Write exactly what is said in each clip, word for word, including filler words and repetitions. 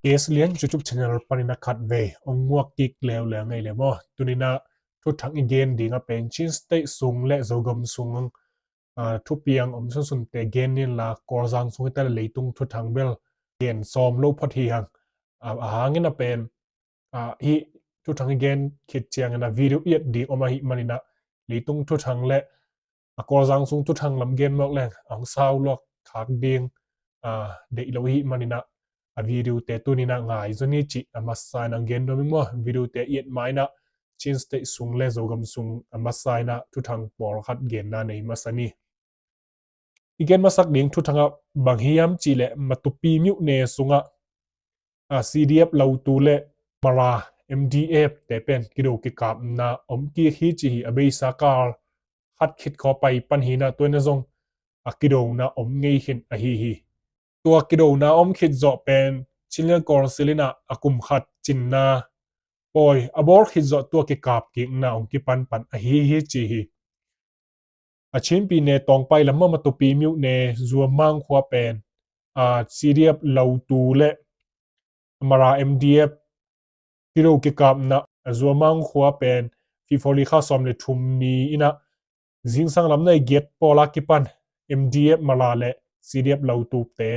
Gas Lian YouTube channel panin a khat vei ong muak kik leuleu ngei le maw. Tuninah thuthang i gen ding a pen Chin State sung le Zogam sung, ah, thupiang om sunsunte gen nin la, Kawlzang sung hi ta le leitung thuthang bel gen sawm lo phot hi hang. Ah, a hangin a pen, ah, hih thuthang i gen khit ciangin a video i et ding om ahih maninah leitung thuthang le a Kawlzang sung thuthang lam gen mawk leng a hong sau luak khak ding, ah, deih lo ihih maninah a videote tuninah ngai zaw ni cih a masa inah gen nuam ing maw. Videote i et mainah Chin State sung le Zogam sung a masa inah thuthang pawlkhat genna nei masa ni. I gen masak ding thuthangah bang hiam cihleh Matupi myone sungah, ah, C D F Lautu le Mara M D F te pen kido kikapna om kik hi ci hi. A beisa kal khat khit khawng pai pan hinah tuina zong a kidona om ngei khin ahi hi. Tua kidona om khit zawh pen Chinland Council inah a kum khat cinna pawi a bawl khit zawh tua kikap kikna ong kipanpan ahi hi ci hi. A Chin pyine tawngpai lam maw, Matupi myone Zuamang khua pen, a, C D F Lautu le Mara M D F kido kikapna a Zuamang khua pen February kha sawm le thum ni inah zingsang lam nai giat pawla kipan M D F Mara le C D F Lautute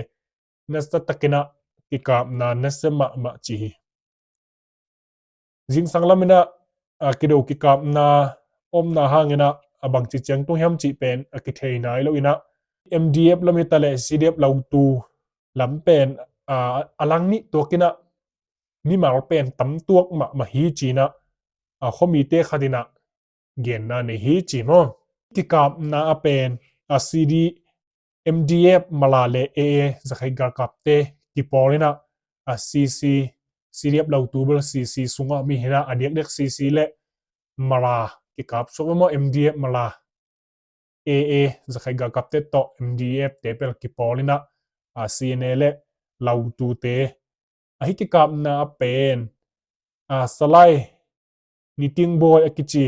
nasa takinah kikapna nasa mahmah ci hi. Zingsang laminah, a, kido kikapna omna hanginah a bangci ciang tung hiam cih pen a kithei nai lo inah M D F lam hi ta le C D F Lautu lam pen, a, a lang nih tuakinah mimal pen tamtuak mahmah hi cinah, a, khuamite khatinah genna nei hi ci maw. Kikapna a pen, a, C D, M D F Mara le A A Zakhai galkapte kipawl inah, a, C C, C D F Lautu bel C C sungah mi hinah a diakdiak C C le Mara kikap suak maw, M D F Mara, A A Zakhai galkapte tawh M D F te pel kipawl inah, a, C N A le Lautute ahi kikapna a pen, a, Salai Niting Bawi a kici,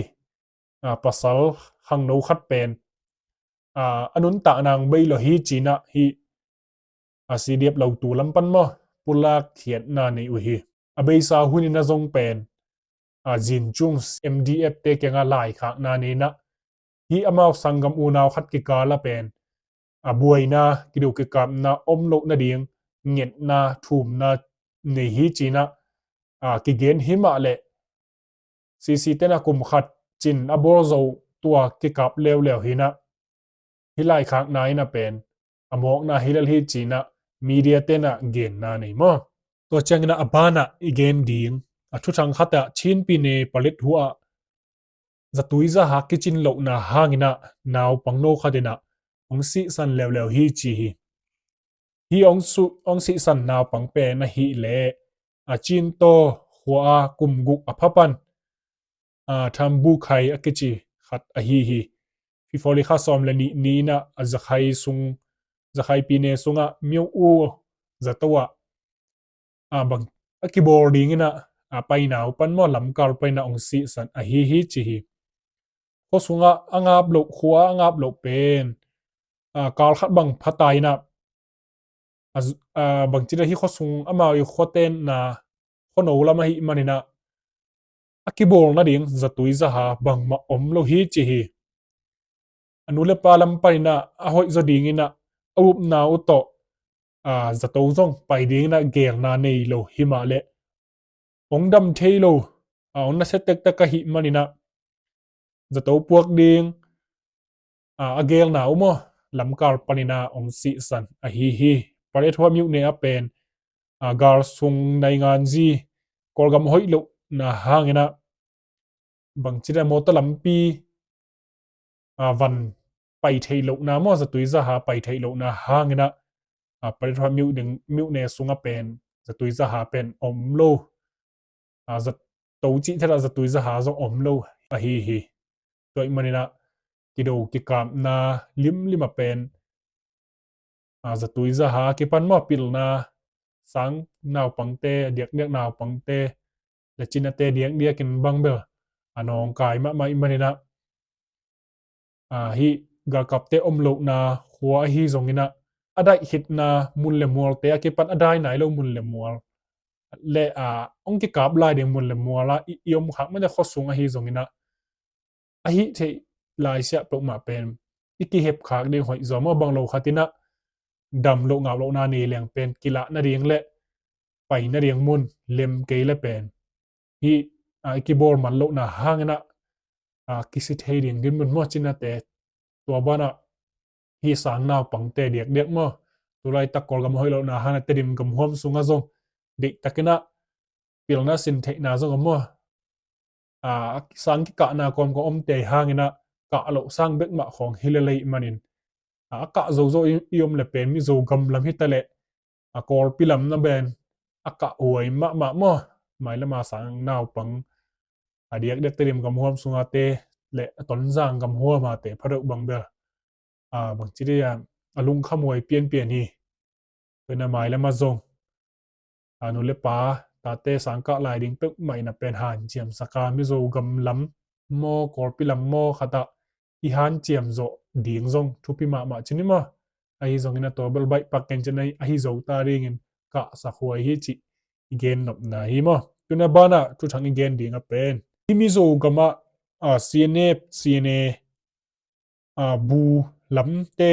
a, pasal khangno khat pen, a, a nuntak nang bei lo hi cinah hih, a, C D F Lautu lam pan maw pulak khiatna nei uh hi. A beisa hunin a zong pen, a, zincung M D F te kiangah laikhakna nei inah hih amau sanggam unau khat kikala pen, a, buaina kido kikapna om loh nading ngetna thumna nei hi cinah, a, kigen hi mah leh C C tenah kum khat cin a bawl zo tua kikap leuleu hinah hih laikhakna inah pen a mawkna hi lel hi cinah media tenah genna nei maw. Tua cianginah a banah i gen ding a thuthang khatah Chin pyine palet huah zatui zaha kicin lohna hanginah naupang no khatinah hong sihsan leuleu hi ci hi. Hih hong su-, hong sihsan naupang pen ahih leh a Cintaw khua-a kum guk a phapan, a, Thambukhai a kici khat ahi hi. February kha sawm le nih ni inah a Zakhai sung, Zakhai pyine sungah Myo U zato ah, a, bang a kibawl ding inah, a, painau pan maw lamkal paninah hong sihsan ahi hi ci hi. Khua sungah a ngap loh, khua a ngap loh pen, a, kal khat bang phata inah, a, a, bangci dah hih khua sung amau i khuatenna khuano lam ahih maninah a kibawl nading zatui zaha bangmah om lo hi ci hi. A nu le pa lam paninah a hoih zaw dinginah a upna uh tawh, a, zato zong pai dinginah gelna nei lo hi mah leh hong dam thei lo, a, hong nasia tektek ahih maninah zato puak ding, a, a gelna uh maw lamkal paninah hong sihsan ahi hi. Paletwa myone a pen, a, gal sung nainganzi Kawlgam hoih lohna hanginah bangci dah mawtaw lampi, a, van pai theih lohna maw zatui zaha pai theih lohna hanginah, a, Paletwa myone sungah pen zatui zaha pen om lo, a, zato cih thelah zatui zaha zong om lo ahi hi. Tua ahih maninah kido kikapna limlim a pen, a, zatui zaha kipan maw pilna sang naupangte, diakdiak naupangte le cinate diakdiakin bang bel a nawngkai mahmah ahih maninah, a, hih galkapte om lohna khua ahi zonginah a daih khitna mun le mualte a kipan a dai nai lo mun le mual le a ong kikap lai ding mun le mual a i, i om khak mate khua sung ahi zongin ah, ahi theih lai siah peuhmah pen i kihep khak ding hoih zaw maw, bang lo khat in ah dam loh ngap lohna nei leng pen kilah nading le pai nading mun lem kei le pen hi, a, i kibawl man lohna hangin ah, a, kisi thei ding dinmun maw, cinate tua banah hi sang naupangte diakdiak maw, tulaitak Kawlgam hoih lohna hangin ah Tedim gamhuam sungah zong deihtakin ah pilna sin theihna zong a maw, a, sang kikahna kawmkawm omte hangin ah kah loh sang bek mah khawng hi lel ahih manin, a, a kah zozo i, i om le pen Mizo gam lam hi ta leh, a, Kawlpi lam na pen a kah huai mahmah maw, mailama sang naupang a diakdiak Tedim gamhuam sungate le a Tonzang gamhuamate phadeuh bang bel, a, bangci dih a, a lungkham huai pianpian hi. Tua in ah mailama zong, a, nu le pa, tate sang kah lai ding peuhmah in ah pen hanciam saka Mizo gam lam maw, Kawlpi lam maw khat ah i hanciam zawh ding zong thupi mahmah ci ni maw. Ahi zongin ah tua bel baih pak ken cin ah ahi zo ta dingin kahsak huai hi cih i gen nopna hi maw. Tuna banah thuthang i gen ding a pen hi Mizo gamah, a, C N A, C N A, a, bu lamte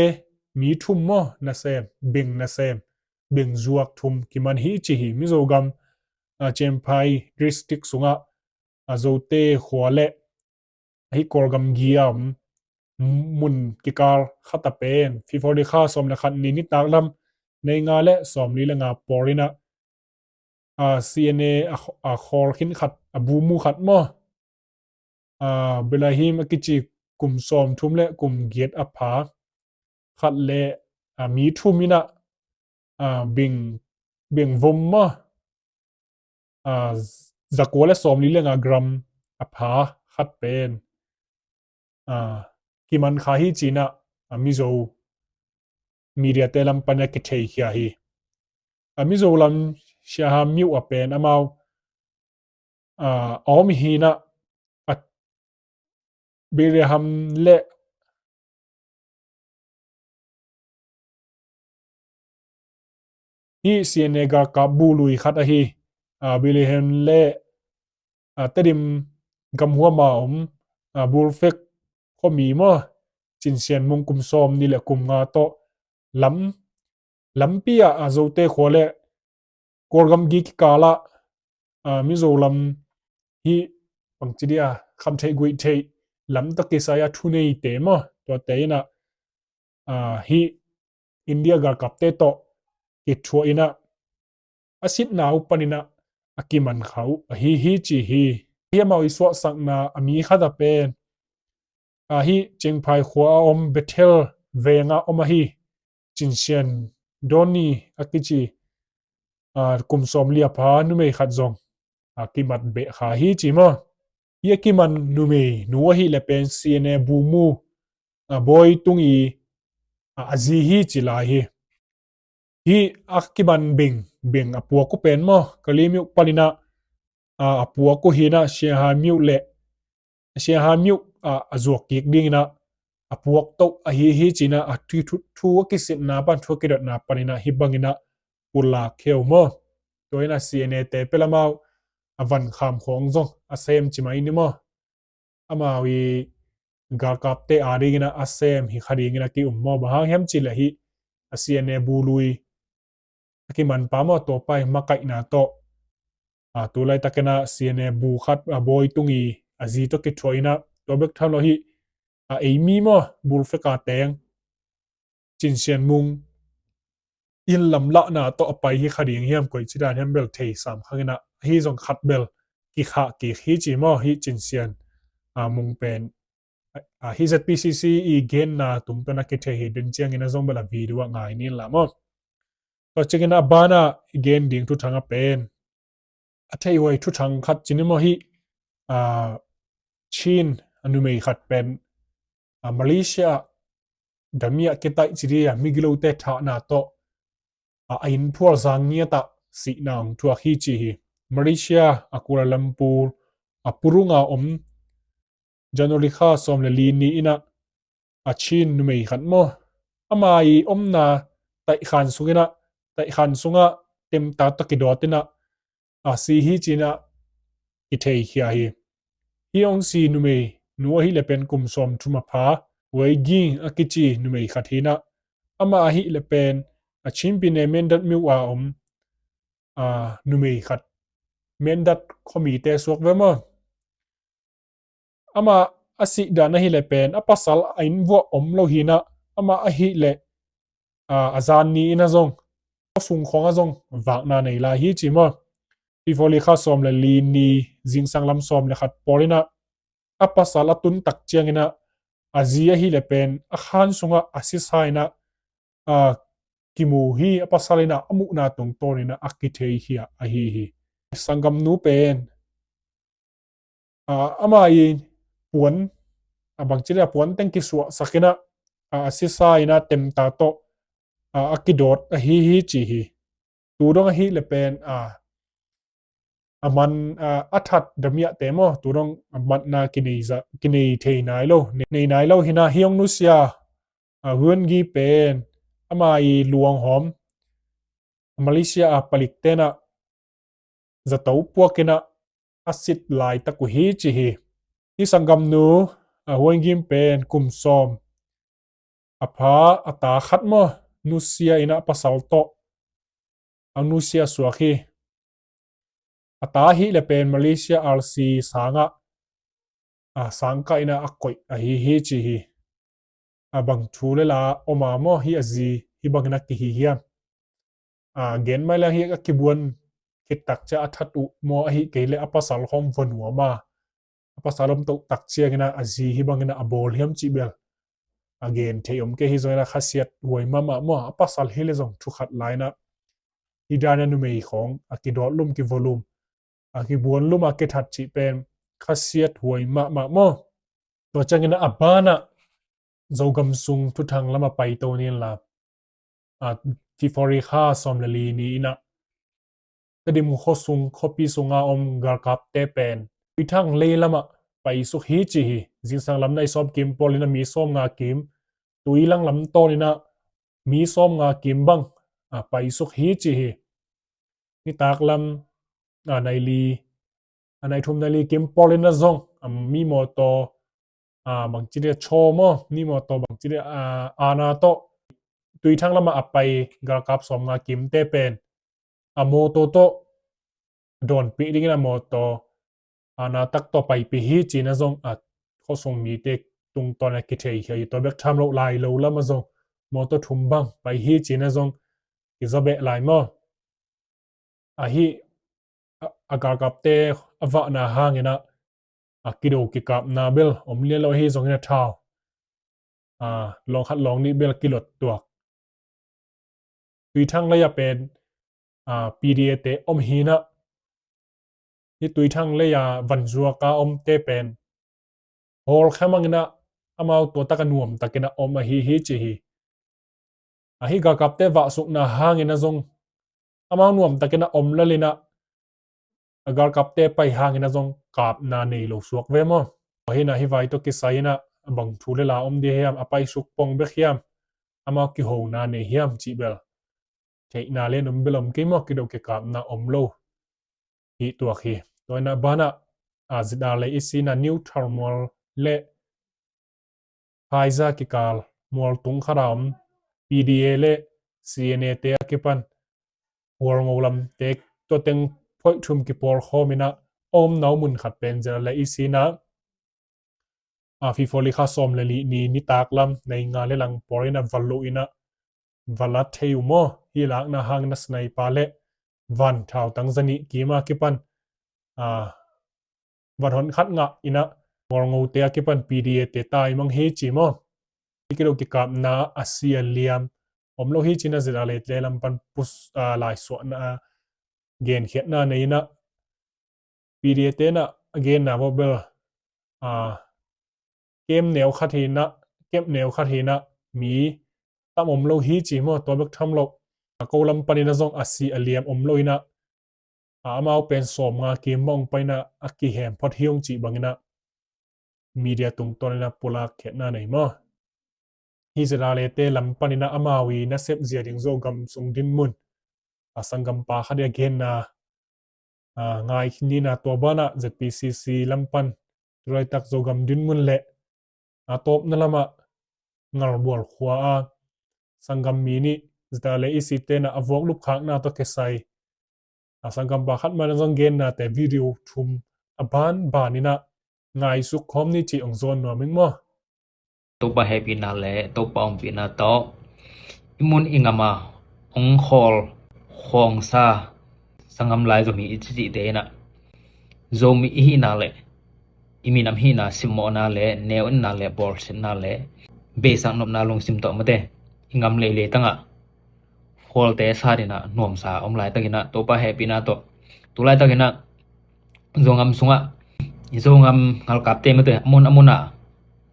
mi thum maw nasem, beng nasem, beng zuak thum kiman hi ci hi. Mizo gam, a, Champhai district sungah, a, Zote khua le ahi Kawlgam gi a om mun kikal khat a pen February kha sawm le khat ni nitak lam nei nga le sawmli le nga pawl in ah, a, C N A a, a khawl khin khat, a bu mu khat maw, a, Belahim a kici kum sawm thum le kum giat a pha khat le, a, mi thum in ah, a, beng, beng vom maw, a, zakua le sawmli le nga gram a pha khat pen, a, kiman kha hi ci in ah, a, Mizo mediate lam panin ah kitheikhia hi. A, Mizo lam Siaha myo a pen amau, a, a om hi in ah, a, Belahim le hi C N A galkap bu lui khat ahi, a, Belahim le, a, Tedim gamhuam a om, a, Bulfek khuami maw, Cin Sian Mung kum sawm ni le kum nga tawh lam, lampi ah, a, Zote khua le Kawlgam gi kikal ah, a, Mizo lam hi bangci dih a, kham theih guih theih lam tawh kisai a thuneite maw, tuate in ah, a, hi India galkapte tawh kithuah in ah a sitna uh panin ah a kiman kha uh ahi hi ci hi. Hi amau i suahsakna a mi khat a pen, a, hi Champhai khua a om Bethel veng a om ahi Cin Sian Doni a kici, a, kum sawmli a pha numei khat zong, a, kimat beh kha hi ci maw. Hi a kiman numei nu ahih le pen C N A bu mu, a, Bawi Tung I, a, a zi hi ci lai hi. Hi a kiman beng, beng a puak uh pen maw, Kalaymyo panin ah, a, a puak uh hi in ah Siaha myo le, Siaha myo, a, a zuak kik dingin ah a puak toh ahi hi ci in ah, a thu, thu, thu a kisitna pan, thu a kidotna panin ah hi bangin ah pulak khia uh maw. Tua in ah C N A te pen amau a van kham khawng zong a sem ci mai ni maw. Amau i galkapte a dingin ah a sem hi kha dingin a ki-um maw. Bang hang hiam cih leh hi a C N A bu lui a kiman pa maw, tua pa i makaihna tawh, a, tu laitakin ah C N A bu khat, a, Bawi Tung I a zi tawh kithuah in ah, tua bek tham lo hi, a, ei mi maw, Bulfek a teng Cin Sian Mung in lamlahna tawh a pai hi kha ding hiam, koici dan hiam bel thei sam kha ing in ah, ahi zong khat bel kikhah kik hi ci maw, hi Cin Sian, a, Mung pen, a, hi Z P C C i genna tungtawn a kithei hi, den ciangin a zong bel a video ah ngai ni in la maw. Tua ciangin a banah i gen ding thuthang a pen a theih huai thuthang khat ci ni maw, hi, a, Chin a numei khat pen, a, Malaysia ah dami ah kitaih ci dih a, migilote thahna tawh, a, a inn phual zang ngiat ah sihna hong thuak hi ci hi. Malaysia a Kuala Lumpur a purung a om January kha sawm le li ni in ah, a Chin numei khat maw, ama i omna taihkhan sung in ah, taihkhan sungah temta tawh kidawt in ah, a si hi ci-in ah kitheikhia hi. Hih Aung San numei nu ahih leh pen kum sawmthum a pha, Wei Ging a kici numei khat hi-in ah, amah ahih leh pen a Chin Pyine Mindat myo a om a numei khat, Mindat khuamite suak ve maw? Amah a sih dan ahih leh pen a pasal a inn vuah om lo hi-in ah, amah ahih leh a, a zan ni-in ah zong, a sung khawng ah zong vakna nei lai hi ci maw? February kha sawm le li ni, zingsang lam sawm le khat pawl in ah a pasal a tun tak ciangin ah a zi ahih leh pen a khan sungah a sisa in ah, a, kimu hi. A pasal in ah a muhna tungtawnin ah a kitheikhia ahi hi. Sanggamnu pen, a, ama i puan, a, bangci leh a puan teng kisuahsak in ah, a, a sisa in ah temta tawh, a, a kidawt ahi hi ci hi. Tu dong ahih leh pen, a, a man, a, a that damiahte maw, tu dong a manna kinei za, kinei thei nai lo, nei, nei nai lo hi-in ah, hih Aung nusia, a, Win Ging pen ama i luanghawm, Malaysia a palikte in ah zato puak in ah a sit laitak uh hi ci hi. Hih sanggamnu, a, Win Ging pen kum sawm a pha, a ta khat maw nusia in ah a pasal tawh a nusia suak hi. A ta ahih leh pen Malaysia R C sangah, a, sangkah in ah a koih ahi hi ci hi. A, bang thu le la om a maw, hih a zi hih bangin ah kihi hiam? A, gen mai leng hih a kibuan khit tak ciang a that uh maw, ahih kei leh a pasal khawng va nuam a, a pasal om toh tak ciangin ah a zi hih bangin ah a bawl hiam cih bel a gen thei om kei hi zongin ah khasiat huai mahmah maw, a pasal hi leh zong thu khat lai-in ah hih dan a numei khawng a kidawt lum, kivaw lum, a kibuan lum, a kithat cih pen khasiat huai mahmah maw. Tua ciangin ah a ban ah Zogam sung thuthang lam ah paito ni inla, a, February kha sawm le li ni-in ah Tedim khuasung khuapi sunga om galkapte pen Tuithang lei lamah paisuk hi ci hi. Zingsang lam nai sawm kim pawl in ah mi sawmnga kim, Tuithang lam tawn in ah mi sawmnga kim bang, a, paisuk hi ci hi. Nitak lam, a, nai li, a, nai thum nai li kim pawl in ah zong, a, mi mawtaw, a, bangci dia chaw maw, mi mawtaw bangci dia, a, ana tawh Tuithang lamah a pai galkap sawmnga kimte pen a mawtaw tawh dawnpih dingin a mawtaw, a, ana tak tawh paipih hi ci-in ah zong, a, khuasung mite tungtawn ah kitheikhia hi. Tua bek tham lo, lai lo lamah zong mawtaw thum bang pai hi ci-in ah zong kizaw beh lai maw. Ahi, a, a galkapte a vahna hangin ah, a, kido kikapna bel om lian lo ahi zongin ah thau, a, lawng khat lawng nih bel kilot tuak. Tuithang lei ah pen, a, P D A te om hi-in ah, hih Tuithang lei ah vanzuak a omte pen hawlkhia mangin ah amau tua tak a nuam takin ah om ahi hi ci hi. Ahi, galkapte vahsukna hangin ah zong amau nuam takin ah om lel in ah, a galkapte pai hangin ah zong kapna nei lo suak ve maw. Tua hi-in ah hih vai tawh kisai in ah a bang thu le la om ding hiam, a paisuk pong bek hiam, amau kihona nei hiam cih bel theihna le om bel om kei maw, kido kikapna om lo hi tuak hi. Tua in ah banah, a, ZRA lei i sin ah New Tharmual le Phaiza kikal mual tung khat a om P D A le C N A te a kipan Hualngo lam te, tua teng phoih thum kipawlkhawm in ah a omna uh mun khat pen ZRA lei i sin ah, a, February kha sawm le li ni nitak lam nai nga le lang pawl in ah va luh in ah va lat thei uh maw. Hih lakna hangin ah sniper le van thautang zanih kim a kipan, a, van hon khat ngah in ah Hualngo te a kipan P D A te tai mang hi ci maw. Hih kido kikapna a si a liam om lo hi ci-in ah ZRA lei te lam pan pus, a, laisuahna, a, genkhiatna nei in ah P D A te in ah a genna vawh bel, a, kem neu khat hi-in ah, kem neu khat hi-in ah mi tam om lo hi ci maw. Tua bek tham lo, a, ko lam panin ah zong a si a liam om lo in ah, a, amau pen sawmnga kim bang pai in ah a kihem phot hi ung cih bangin ah media tungtawn in ah pulak khiatna nei maw. Hih ZRA lei te lam panin ah amau i nasep zia ding Zogam sung dinmun, a, sanggampa khat i a genna, Aa, ngai khin ni na tua banah Z P C C lam pan tulaitak Zogam dinmun le a tawpna lamah Ngalbual khua a sanggam mi nih zita le i site na a vuak lupkhakna tawh kisai a sanggampa khat mana zong gennate video thum a banban inah ngaisuk khawm ni cih ong zawn nuam ing maw? Topa hehpihna le Topa ompihna tawh i mun i ngama ong khawl khawngsa sanggam lai Zomi i cihte inah Zomi i hihna le i minam hihna simmawhna le neu enna le bawlsiatna le beisak nopna lungsim tawh mate i ngam leilei tangah khawlte sat inah nuamsa om laitakinah Topa hehpihna tawh tu laitakinah Zogam sungah i Zogam ngalkapte mate a mun a munah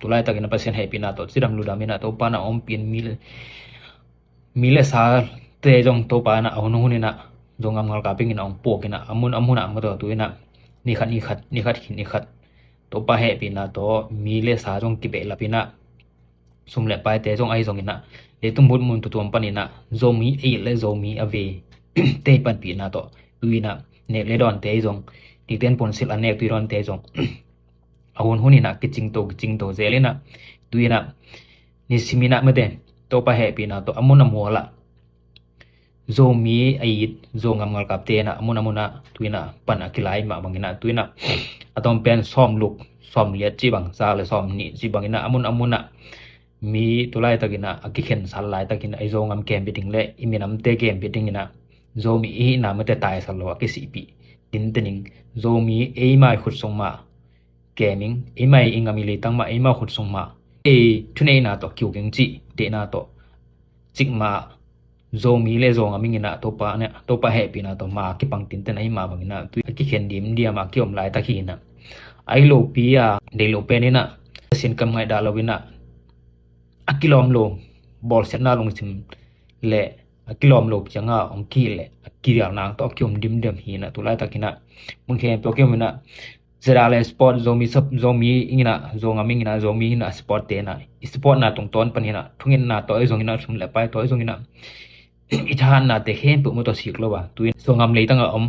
tu laitakinah Pasian hehpihna tawh cidam ludam inah Topa na ompih in mi le mi le sate zong Topa inah a hun hun inah Zogam ngalkap inginah ong puak inah a mun a munah mate tu inah ni khat ni khat ni khat khin ni khat Topa hehpihna tawh mi le sa zong kibehlap inah sum le paite zong ahi zong inah leitung mutmun tutuam pan inah Zomi a it le Zomi a ve te panpihna tawh tu inah nek le dawnte ahi zong nikten punsilh a nek tui dawnte zong a hun hun inah kicingto kicingto zel inah tu inah nisim inah mate Topa hehpihna tawh a mun a mualah Zomi a it Zogam ngalkapte inah a mun a munah tu inah pan a kilai mah banginah tu inah a tawm pen sawm luk sawm liat cih bang za le sawm nih cih banginah a mun a munah mi tu laitakinah a kikhensal laitakinah i Zogam kempi ding le i minamte kempi dinginah Zomi i hihna mate taisal lo a kisihpih tintening Zomi eima i khut sung mah keming eima i ngam i leitang mah eima khut sung mah ei thuneihna tawh kiu keng cih deihna tawh cikmah Zomi le Zogam inginah Topa hehpihna tawh ma kipang tinten ahi mah banginah tu a kikhen dimdiam a kiom laitak hi inah a i lopi a deih lo pen inah a sinkam ngaihdah lo inah a kilawm lo bawlsiatna lungsim le a kilawm lo pianga ong kihih le a kidial nang tawh a kiom dimdiam hi inah tu laitakinah mun khempeuh a kiom inah zeda le sport Zomi sap Zomi inginah Zogam inginah Zomi inah sport te inah i sport na tungtawn pan inah thungetna tawh i zong inah sum le pai tawh i zong inah i thahatnate khempeuh mu tawh sik lo a tu in Zogam leitangah om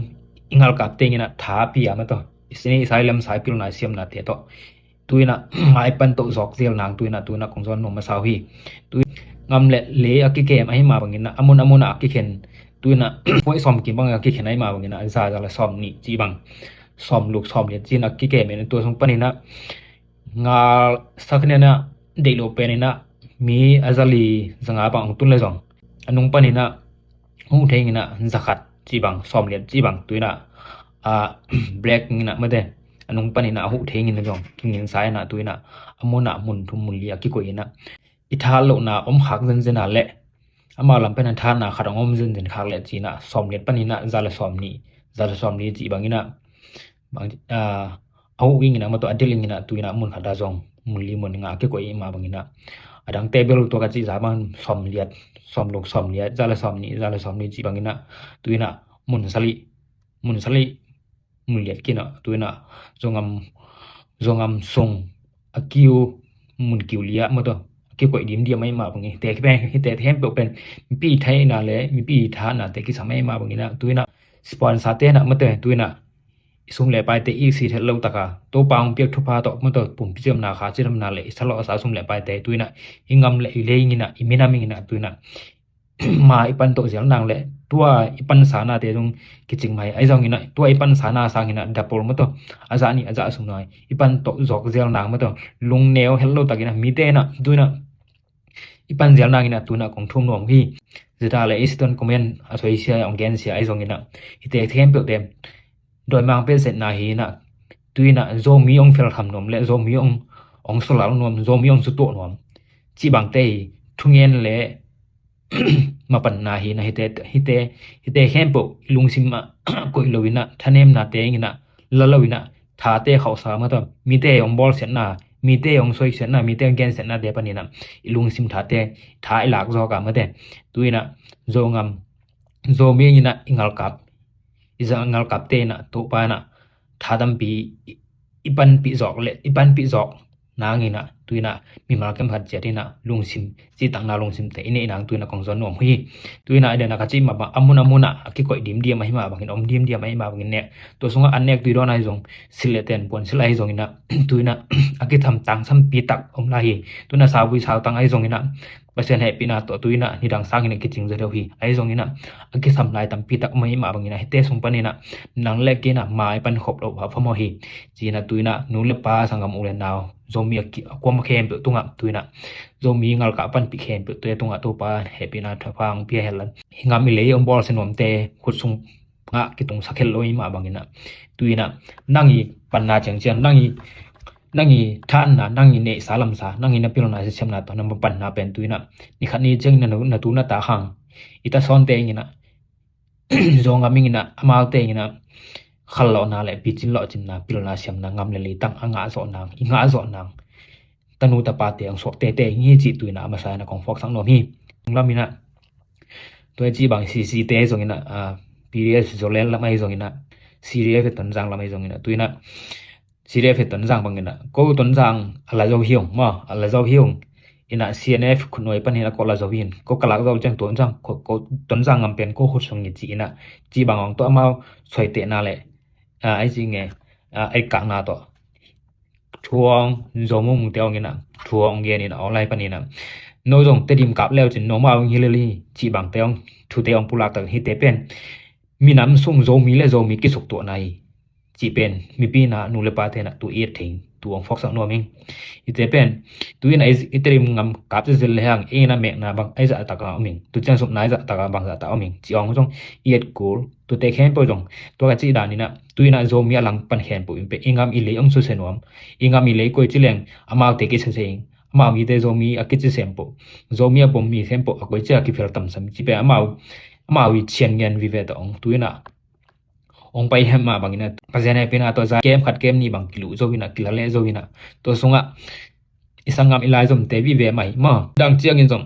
i ngalkapte inginah tha pia ma tawh i sini i sai lam sai pilna siamnate tawh tu inah mai pan tawh zawk zel nang tu inah tu inah kong zawn nuam masa uh hi. Tu ngam le lei a kikem ahi mah banginah a mun a munah a kikhen tu inah puai sawm kim bang a kikhen ahi mah banginah za za le sawm nih cih bang sawm luk sawm liat cih inah a kikem inah tua sung pan inah ngal sak inah deih lo pen inah mi a za li za nga bang ong tun le zong a nung pan inah huh thei inginah za khat cih bang sawm liat cih bang tu inah a black inginah mate a nung pan inah a huh thei inginah zong kingin sa inah tu inah a munah mun thum mun li a kikoih inah i thahat lohna om khak zenzen a le amau lam pen a thahatna khat ong om zenzen khak le ci inah sawm liat pan inah za le sawm nih za le sawm li cih bang inah a huh inginah ma tawh a dil inginah tu inah mun khat a zong mun li mun nga a kikoih i mah banginah a dang table tua ka cih za bang sawm liat sawm luk sawm liat za le sawm nih za le sawm li cih banginah tu inah mun sali mun sali mun liat kinah tu inah Zogam Zogam sung a kiu mun kiu liah ma tawh a kikoih dimdiam ahi mah bangi te khempeuh pen mipi thaina le mipi thahatnate kisam ahi mah banginah tu inah sponsor te inah mate tu inah i sum le paite i si thet lo taka Topa ong piak thupha tawh ma tawh pumpi ciamna kha cidamna le i salawh a sa sum le paite tu inah i ngam le i lei inginah i minam inginah tu inah ma i pan tawh zel nang le tua i pansanate zong kicing mai ahi zong inah tua i pansana sang inah dapol ma tawh a zah nih a zah sung nai i pan tawh zawk zel nang ma tawh lungneu het lo tak inah mite inah tu inah i pan zel nang inah tu inah kong thum nuam hi. Zeta le i siton comment a soisia ong gensia ahi zong inah i te khempeuhte dawimang petsetna hi inah tu inah Zomi ong felkham nuam le Zomi ong ong solal nuam Zomi ong sutuah nuam cih bangte hi. Thungen le mapanna hi inah hite hite hite khempeuh i lungsim ah koih lo inah thanemnate inginah la lo inah thate khauhsa ma tawh mite ong bawlsiatna mite ong soisiatna mite ong gensiatnate pan inah i lungsim thate tha i lak zawk a mate tu inah Zogam Zomi inginah i ngalkap i za ngalkapte inah Topa inah tha tampi i panpih zawk le i panpih zawk nang inah Tuinah mimal kemkhat ciat inah lungsim, cihtakna lungsimte i neih nang tuinah kong zon nuam hi. Tuinah i dena ka cih mah bang a mun a munah a kikoih dimdiam ahi mah bangin, om dimdiam ahi mah bangin ne. Tua sungah an nek tui dawn ahi zong, silh le ten puan silh ahi zong inah tuinah a kitham tangsampi tak om lai hi. Tuinah sauvui sautang ahi zong inah Pasian hehpihna tawh tuinah nidang sangin a kicing zaw deuh hi. Ahi zong inah a kisam lai tampi tak om ahi mah bangin ah hite sung paninah nang le kinah mai pan khop loh a phamawh hi. Cinah tuinah nu le pa, sanggam, u le nau, Zomi a ki-, a kuam a khempeuh tungah tuinah Zomi ngalkah panpih khempeuh tue tungah Topa hehpihna thupha hong pia henla, i ngam i lei hong bawlsia nuamte khut sung ngah kitungsak het lo i mah banginah tuinah nang i panna ciangciang, nang i, nang i thanna, nang i neihsa lamsa, nang i na pilna siamna tawh na panna pen tuinah ni khat ni ciangin na, na tu na ta hang i ta sawnte inginah Zogam inginah amaute inginah khallawhna le picin lawhcinna, pilna siamna, ngam le leitang a ngah zawh nang, i ngah zawh nang, tanu tapate hong suak tete hi cih tuinah a masa inah kong phawksak nuam hi. Tung laminah tua i cih bang C C te zonginah, ah, P D F Zoland lam ahi zonginah, C D F Tonzang lam ahi zonginah, tuinah C D F Tonzang banginah ko Tonzang a la zo hi ung maw, a la zo hi ung. Inah C N F khutnuai paninah ko la zo hi in, ko ka lak zo ciang Tonzang, ko, ko Tonzang ngam pen ko khut sung hi ci inah, cih bang hong tua amau suaitehna le, ah, ai ci nge, ah, ai kakna tawh thu hong zo mungmungte hong inah thu hong gen inah online paninah no zong Tedim kap leu cin no mau hong hi lel hi cih bangte hong thute hong pulak tak hite pen minam sung Zomi le Zomi kisuktuahna hi cih pen mipi inah nu le pate inah tu i et thei, tu hong phawksak nuam ing. Hite pen tu inah i Tedim ngam kap zilzil le hang i inah mekna bang ai zahtak a om ing, tu ciang supna ai zahtak a bang zahtak a om ing cih hong zong i et kul. Tute khempeuh zong tua ka cih dan inah tu inah Zomi a lang pan khempeuh in pen i ngam i lei hong susia nuam, i ngam i lei koi ci leng amaute kisia se ing. Amau mite Zomi a kici sempeuh, Zomi a pom mi sempeuh a koi ci a kifel tamsam ci pen amau, amau i cian ngen vive tawh hong tu inah hong pai hem mah bangin a Pasian hehpihna tawh za kem khat kem nih bang kiluh zo inah, kila leh zo inah, tua sungah i sanggam i laizomte vive mah hi maw. Dang ciangin zong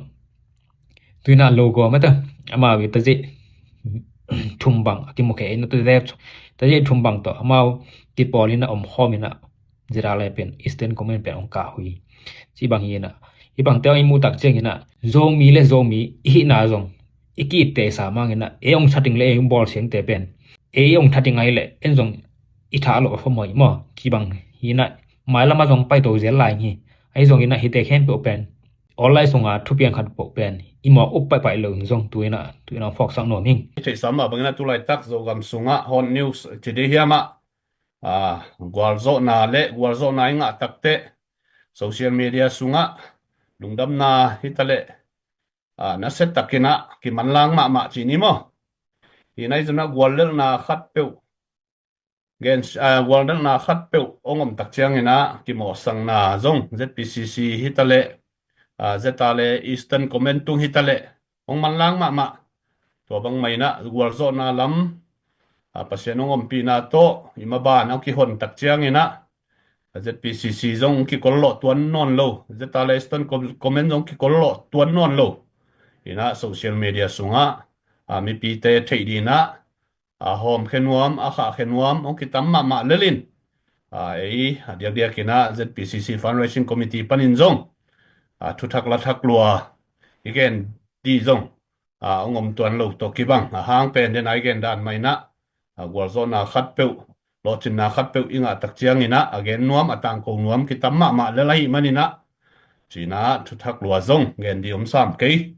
tuinah logo mata amau i tazeih thum bang a kimukhia inah, tazeih thum bang tawh amau kipawl inah omkhawm inah zira le pen Eastern Command pen hong kah hui. Ci bang hi inah i bangte hong i muh tak ciang inah Zomi le Zomi i hihna zong i ki-itte sa mang inah ei hong thating le ei hong bawlsiangte pen ei hong thating ahi leh en zong i thah loh a phamawh hi maw. Ci bang hi inah mailam a zong paito zel lai hi. Ahi zong inah hite khempeuh pen online sunga thupiang khat peuh pen i mawk up paihpaih lo in zong tu inah, tu inah phawksak nuam ing. I theihsa mah bangin a tulaitak Zogam sungah hot news ci dih hiam ah, ah, gualzawhna le gualzawhna i ngah takteh social media sungah lungdamna hitaleh, ah, nasia takin ah kimanlang mahmah ci ni maw. Hi nai zong ah guallelhna khatpeuh gen, ah, guallelhna khatpeuh hong om tak ciangin ah kimawhsakna zong Z P C C hitaleh, ah, zeta le Eastern Command tung hitaleh hong manlang mahmah. Tua bang mah inah gualzawhna lam, ah, Pasian hong ompihna tawh i maban hong kihon tak ciangin ah Z P C C zong hong kikollawh tuan nawn lo, zeta le Eastern Com-, Command zong hong kikollawh tuan nawn lo. Inah social media sungah, ah, mipite theih dinah a hawmkhia nuam, a khahkhia nuam hong kitam mahmah lel in, a, ei a diakdiak inah Z P C C Fundraising Committee panin zong, a, thuthak lathak lua i gen dih zong, a, hong om tuan lo tawh kibang. A hang pen den a i gen dan mah inah, a, gualzawhna khatpeuh, lawhcinna khatpeuh i ngah tak ciang inah a gen nuam, a tangko nuam kitam mahmah lel ahih man inah, cinah thuthak lua zong gen dih om sam kei.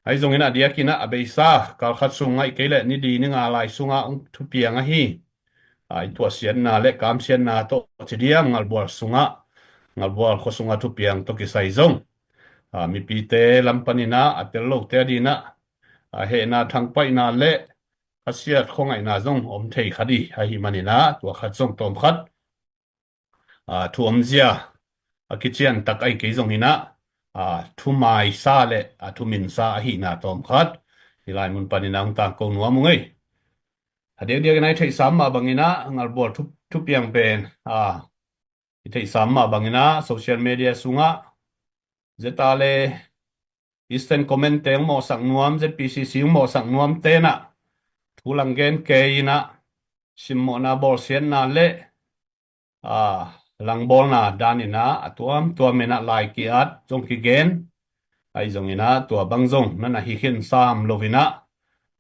Ahi zongin a diakin ah a beisa kalkhat sung ngaih kei leh ni li ni nga lai sungah hong thupiang ahi, a, i tuahsiatna le kamsiatna tawh ci diam, Ngalbual sungah, Ngalbual khua sungah thupiang tawh kisai zong, a, mipite lam panin ah a tel lote a dinah, a, hehna thangpaihna le khasiat khuangaihna zong om thei kha dih ahih manin ah tua khat zong tawmkhat, a, thu omzia a kician tak ahi kei zongin ah, a, thumaisa le a thuminsa ahihna tawmkhat hih lai mun panin ah hong tangko nuam ung ei. A diakdiak inah i theihsa mah bangin ah Ngalbual thu, thupiang pen, a, i theihsa mah bangin ah social media sungah zeta le Eastern Command te hong mawhsak nuam, Z P C C hong mawhsak nuam tenah thu lang gen kei inah simmawhna bawlsiatna le, a, langbawlna dan inah a tuamtuam inah lai ki-at zong kigen. Ahi zong inah tua bang zong na na hi khin sam lo inah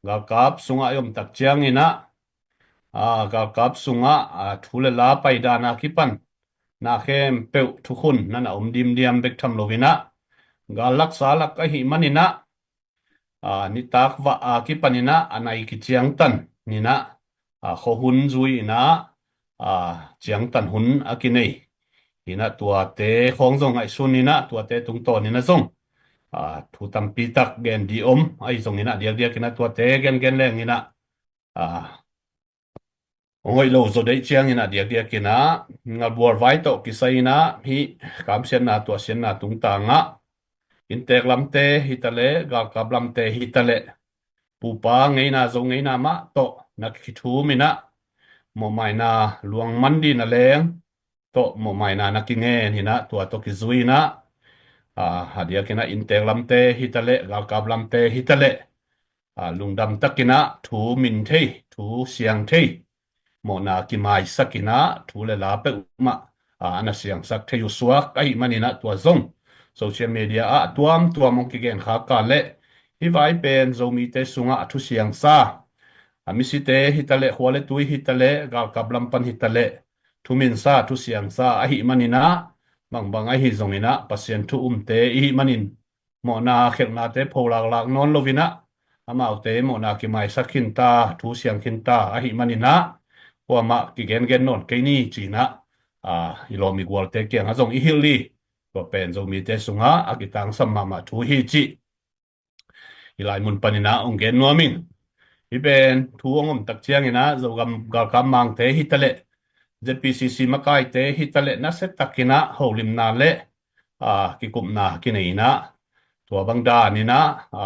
galkap sungah i om tak ciang inah, a, galkap sungah, a, thu le la paidan a kipan na khempeuh thukhun na na om dimdiam bek tham lo inah gal laksa lak ahih man inah, a, nitak vah a kipan inah a nai kiciangtan inah, a, khuahun zui inah, a, ciangtan hun a kinei inah tuate khawng zong ngaihsun inah tuate tungtawn inah zong, a, thu tampi tak gen di om. Ahi zong inah diakdiak inah tuate gengen leng inah, a, hong hoih lo zaw deih ciang inah diakdiak inah ngalbual vai tawh kisai inah hih kamsiatna tuahsiatna tungtangah inntek lamte hitaleh galkap lamte hitaleh pupa ngeina zo ngeina mah tawh na kithum inah mawhmaina luang man dina leng tawh mawhmaina na kingen inah tua tawh kizui inah, a, a diak inah inntek lamte hitaleh galkap lamte hitaleh, a, lungdam tak inah thu min thei, thu siang thei, mawhna kimaisak inah thu le la peuhmah, a, a na siangsak thei uh suak ahih man inah tua zong social media ah tuamtuam hong kigen khak a leh hih vai pen Zomite sungah a thu siangsa, a misite hitaleh khua le tui hitaleh galkap lam pan hitaleh thuminsa thusiangsa ahih man inah bangbang ahi zong inah Pasian thu umte ihih manin mawhna khelhnate pholaklak nawn lo inah amaute mawhna kimaisak khinta, thu siang khinta ahih man inah kuamah kigengen nawn kei ni ci inah, a, i lawm i gualte kiangah zong i hilh hi. Tua pen Zomite sungah a kitangsam mahmah thu hi cih hih lai mun pan inah hong gen nuam ing. Hih pen thu hong om tak ciang inah Zogam galkap mangte hitaleh Z P C C makaite hitaleh nasia tak inah holimna le, a, kikupna kinei inah tua bang dan inah, a,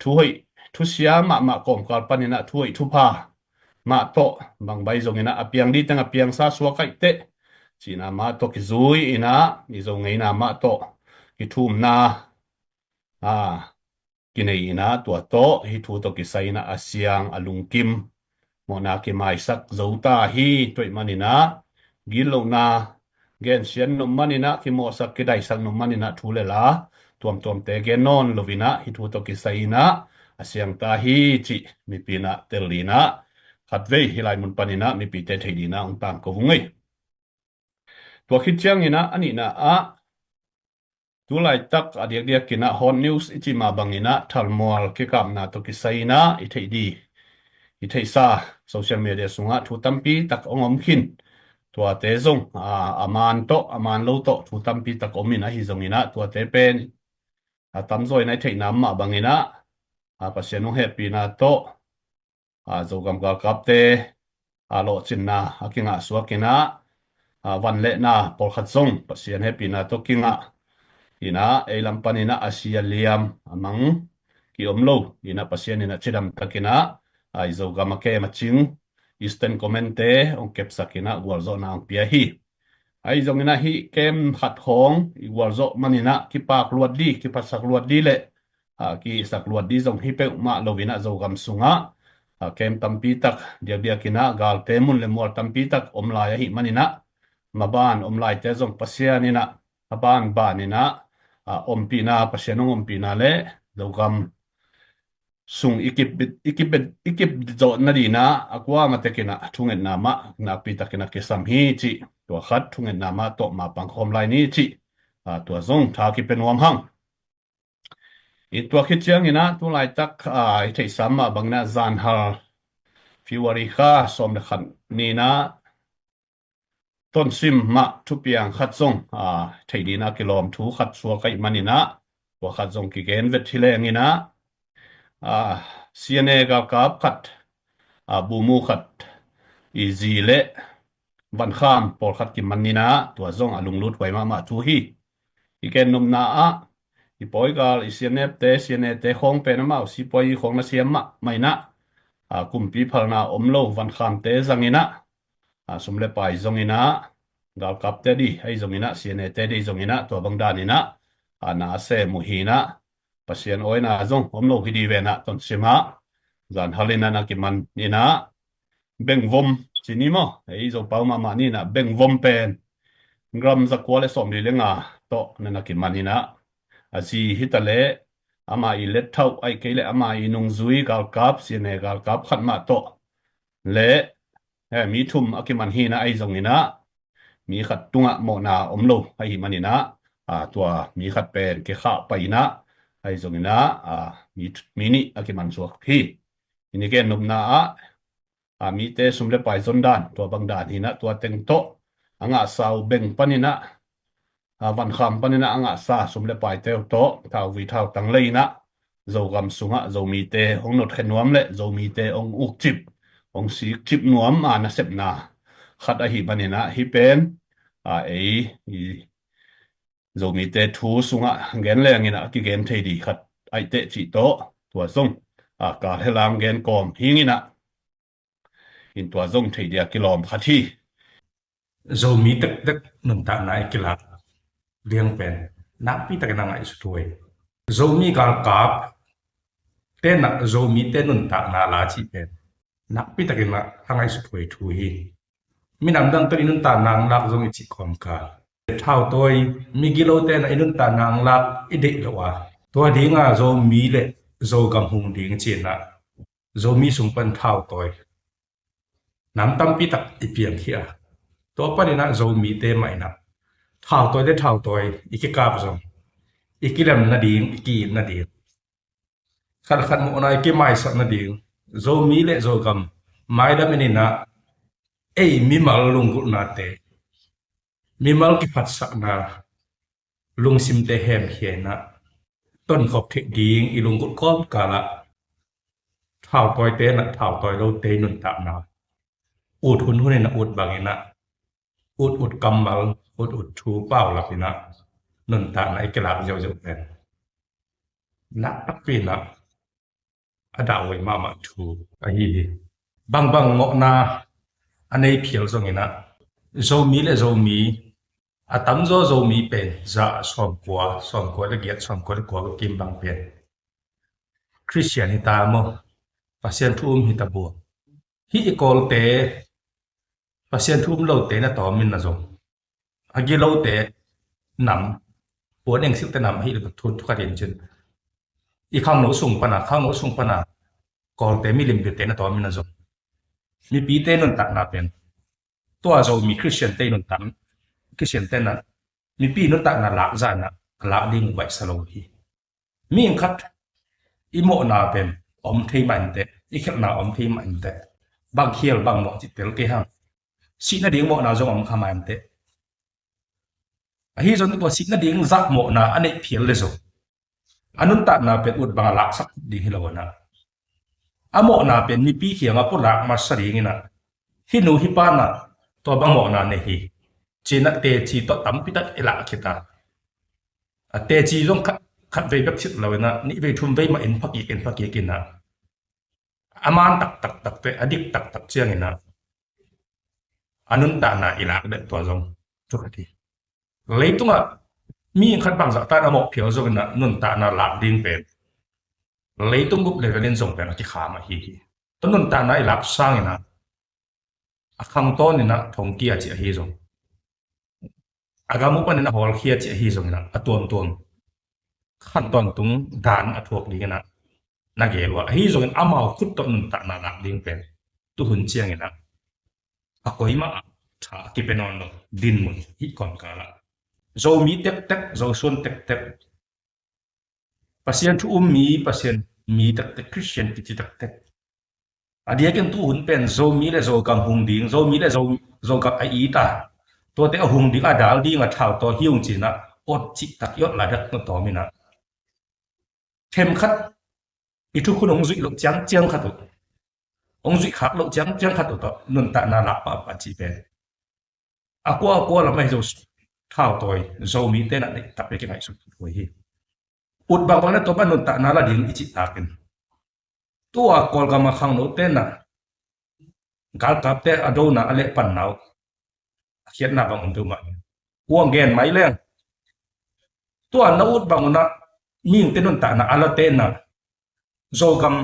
thu hoih thusia mahmah kawmkal pan inah thu hoih thupha mah tawh bangbai zong inah a piang diteng a piangsa suak aih teh ci inah mah tawh kizui inah i zo ngeina mah tawh kithumna, a, kinei inah tua tawh hih thu tawh kisai inah a siang a lungkim mawhna kimaisak zo ta hi. Tua ahih man inah gitlohna gensiat nop man inah kimawhsak kidaisak nop man inah thu le la tuamtuamte gen nawn lo inah hih thu tawh kisai inah a siang ta hi cih mipi inah tel inah khatvei hih lai mun pan inah mipite theih ding inah hong tangko vung ei. Tua khit ciang inah a nihna ah tu laitak a diakdiak inah hot news i cih mah bang inah thalmual kikapna tawh kisai inah i theih di, i theihsa social media sungah thu tampi tak hong om khin. Tuate zong, a, a man tawh a man lo tawh thu tampi tak om in ahi zong inah tuate pen a tamzaw inah i theihna mah bang inah, a, Pasian hong hehpihna tawh, a, Zogam galkapte, a, lawhcinna a kingah suak inah, a, van le na pawlkhat zong Pasian hehpihna tawh kingah inah ei lam pan inah a si a liam a mang kiom lo inah Pasian inah cidam tak inah, a, i Zogam a kem a cing Eastern Command-te hong kepsak inah gualzawhna hong pia hi. Ahi zong inah hih kem khat khawng i gualzawh man inah kipak luat di, kiphatsak luat di le, a, kisak luat di zong hi peuhmah lo inah Zogam sungah, a, kem tampi tak diakdiak inah galte mun le mual tampi tak om lai ahih man inah maban om laite zong Pasian inah a banban inah, a, ompihna, Pasian hong ompihna le Zogam sung i kip, i kip, i kip zawh nading inah a kuamah tek inah thungetna mah nakpi tak inah kisam hi cih tua khat thungetna mah tawh mapang khawm lai ni cih, a, tua zong tha kipia nuam hang. I tua khit ciang inah tu laitak, a, i theihsa mah bang inah zanhal February kha sawm le khat ni inah Tonsim mah thupiang khat zong, a, theih ding inah kilawm thu khat suak ahih man inah tua khat zong kigen vet hi leng inah, a, C N A galkap khat, a, bumu khat i zi le vankham pawlkhat kiman inah tua zong a lunglut huai mahmah thu hi. I gen nopna ah i pawigal i C N F te, C N A te khawng pen amau sipuai khawng na siam mahmah inah, a, kumpi phalna om lo vankhamte zang inah, a, sum le pai zong inah galkapte di ahi zong inah C N A te di zong inah tua bang dan inah, a, na a sem uh hi inah Pasian awina zong om lo hi di ve inah Tonsim ah zanhal inah na kiman inah bengvom ci ni maw, ei Zopau mahmah ni inah bengvom pen gram zakua le sawmli le nga tawh na na kiman inah, a zi hitaleh ama i lethauh aih kei le ama i nungzui galkap, C N A galkap khat mah tawh le, eh, mi thum a kiman hi inah, ahi zong inah mi khat tungah mawhna om lo ahi man inah, a, tua mi khat pen kikhah pai inah, ahi zong inah, a, mi, mi nih a kiman suak hi. Hih ni ken nopna ah, a, mite sum le pai zon dan, tua bang dan hi inah, tua teng tawh a ngahsa uh beng pan inah, a, vankham pan inah a ngahsa sum le paite uh tawh thauvui thautang lei inah, Zogam sungah Zomite hong notkhia nuam le Zomite hong ukcip, hong sikcip nuam a nasepna khat ahi man inah, hih pen, a, ei i Zomite thu sungah gen leng inah a kigen thei di khat aih teh cih tawh, tua zong, a, kal helang gen kawm hing inah, in tua zong thei dia kilawm khat hi. Zomi tektek nuntakna i kilak liang pen nakpi takin a ngaihsut huai. Zomi galkap tenah Zomite nuntakna la cih pen nakpi takin a ngaihsut huai thu hi. Minam dang tawh i nuntakna ang lak zong i cih kawmkal, thautawi, migilote na i nuntakna ang lak i deih loh a, tua dinga Zomi le Zogam hung ding ci inah Zomi sung pan thautawi nam tampi tak i piangkhia a, tua pan inah Zomite mah inah thautawi le thautawi i kikap zong, i kilem nading, i ki-it nading, khat le khat mawhna i kimaisap nading, Zomi le Zogam mailam en inah ei mimal lunggulhnate, mimal kiphatsakna, lungsimte hemkhia inah tonkhop theih ding i lunggulh kawmkal ah thautawite inah thautawi lote i nuntakna ut hunhun inah, ut bang inah, ut ut kammal, ut ut thu paulap inah nuntakna i kilak ziauziau pen nakpi inah a dahhuai mahmah thu ahi hi. Bangbang mawhna a nei phial zong inah, Zomi le Zomi, a tamzaw Zomi pen za sawmkua, sawmkua le giat, sawmkua le kua ka kim bang pen Khristian hi ta maw, Pasian thu um hi ta bua. Hih i Kawlte Pasian thu um lote na tawm in na zong, a gilote nam, puan engsilte nam ahi le thu, thu khat in cin, i khangno sung pana, khangno sung pana Kawlte milim biate na tawm in na zong, mipite nuntakna pen tua Zomi Khristiante nuntak, Khristiante na mipi nuntakna lak zah inah a lak ding uh baihsa lo hi. Mi khat i mawhna pen om thei mah inteh, i khialhna om thei mah inteh, bang khial bang mawh cih tel kei hang. Sih nading mawhna zong om kha mah inteh. Ahi zong tua sih nading zah mawhna a neih phial le zong, a nuntakna pen ut bang a laksak ding hi lo inah, a mawhna pen mipi kiangah pulak masa ding inah, hih nu hih pa inah tua bang mawhna nei hi ci inah teci tawh tampi tak i lak khit a, a teci zong khat, khat vei bek cit lo inah, nih vei thum vei mah in phakik in phakik inah, a man taktak takte, a dik taktak ciang inah a nuntakna i lak deuh, tua zong thu khat hi. Leitungah mi khat bangzah tan a mawh phial zong inah nuntakna lak ding pen leitung bup level in zong pen a kikham ahi hi. Tua nuntakna i lak sang inah a khang tawn inah thongkia cih ahi zong, a gam uh panin a hawlkhia cih ahi zong inah, a tuamtuam khan tawntung dan a thuak ding inah na gel uh a, ahi zongin amau khut tawh nuntakna lak ding pen tuhun ciang inah a koimah ah tha a kipia nawn lo dinmun hih kawmkal ah Zomi tektek, Zosuan tektek, Pasian thu um mi, Pasian mi tektek, Khristian kici tektek, a diakin tuhun pen Zomi le Zogam hung ding, Zomi le Zo, Zogam a it a, tuate a hung ding, a dal ding a thautawi hi ung ci inah awt cih tak i awt lai dak na tawm inah, themkhat i thukhun hong zuih loh ciangciang khat uh, hong zuih khak loh ciangciang khat uh tawh nuntakna lak pahpah cih pen a kua a kua lam ahi zo, thautawi Zomite inah neih tak le kingaihsut huai hi. Ut bangbang le tua pan nuntakna la ding i cih takin, tua Kawlgam a khangnote inah galkapte a dona a lehpanna uh a khiatna bang om deuh mah hi. Kuang gen mai leng, tua na ut bang unah mihingte nuntakna a late inah Zogam,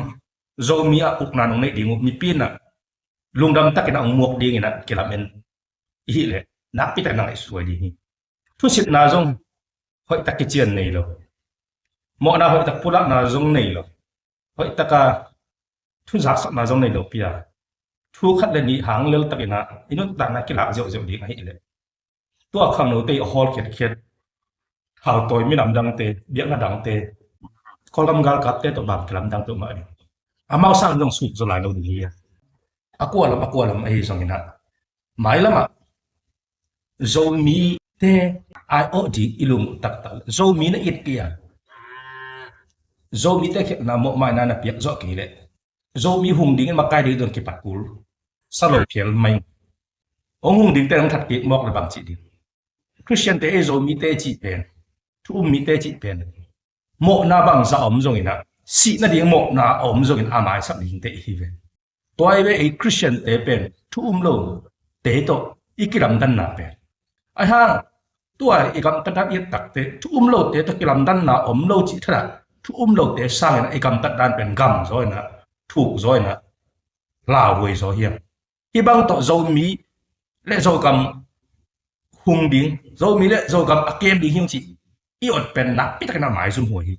Zomi ah ukna nong neih ding uh mipi inah lungdam takin a hong muak ding inah kilamen i hih leh nakpi takin a ngaihsut huai ding hi. Thusitna zong hoihtak kician nei lo. Mawhna hoihtak pulakna zong nei lo. Hoihtaka thu zaksakna zong nei lo pi a, thu khat le nih hang leltakin ah i nuntakna kilak ziauziau ding ahih leh, tua khangnote i a hawl khiatkhiat, thautawi minam dangte, biakna dangte, Kawlgam galkapte tawh bang kilamdang peuhmah ding. Amau sang zong suk zaw lai lo ding hi a. A kua lam, a kua lam ahi zongin ah, mailamah Zomite ai awh ding i lung uh taktak leh, Zomi na it kei a, Zomite khialhna mawhmaina na piak zawh kei leh, Zomi hung dingin makai ding zong kipat kul, sa lo phial mai. Hong hung dingte hong that kik mawk le bang cih ding? Khristiante ei Zomite cih pen, thu um mite cih pen, mawhna bangzah a om zongin ah, sih nading mawhna a om zongin a maisak dingte i hi ve. Tua i ve ei Khristiante pen thu um lote tawh i kilamdanna pen. Ahi hang tua i gamtat dan i et takteh thu um lote tawh kilamdanna om lo cih thadah, thu um lote sangin ah i gamtat dan pen gam zaw in ah, thuk zaw in ah, lauhuai zaw hiam? Hih bang tawh Zomi le Zogam hung ding, Zomi le Zogam a kem ding hi ung cih i ot pen nakpi takin a maizum huai hi.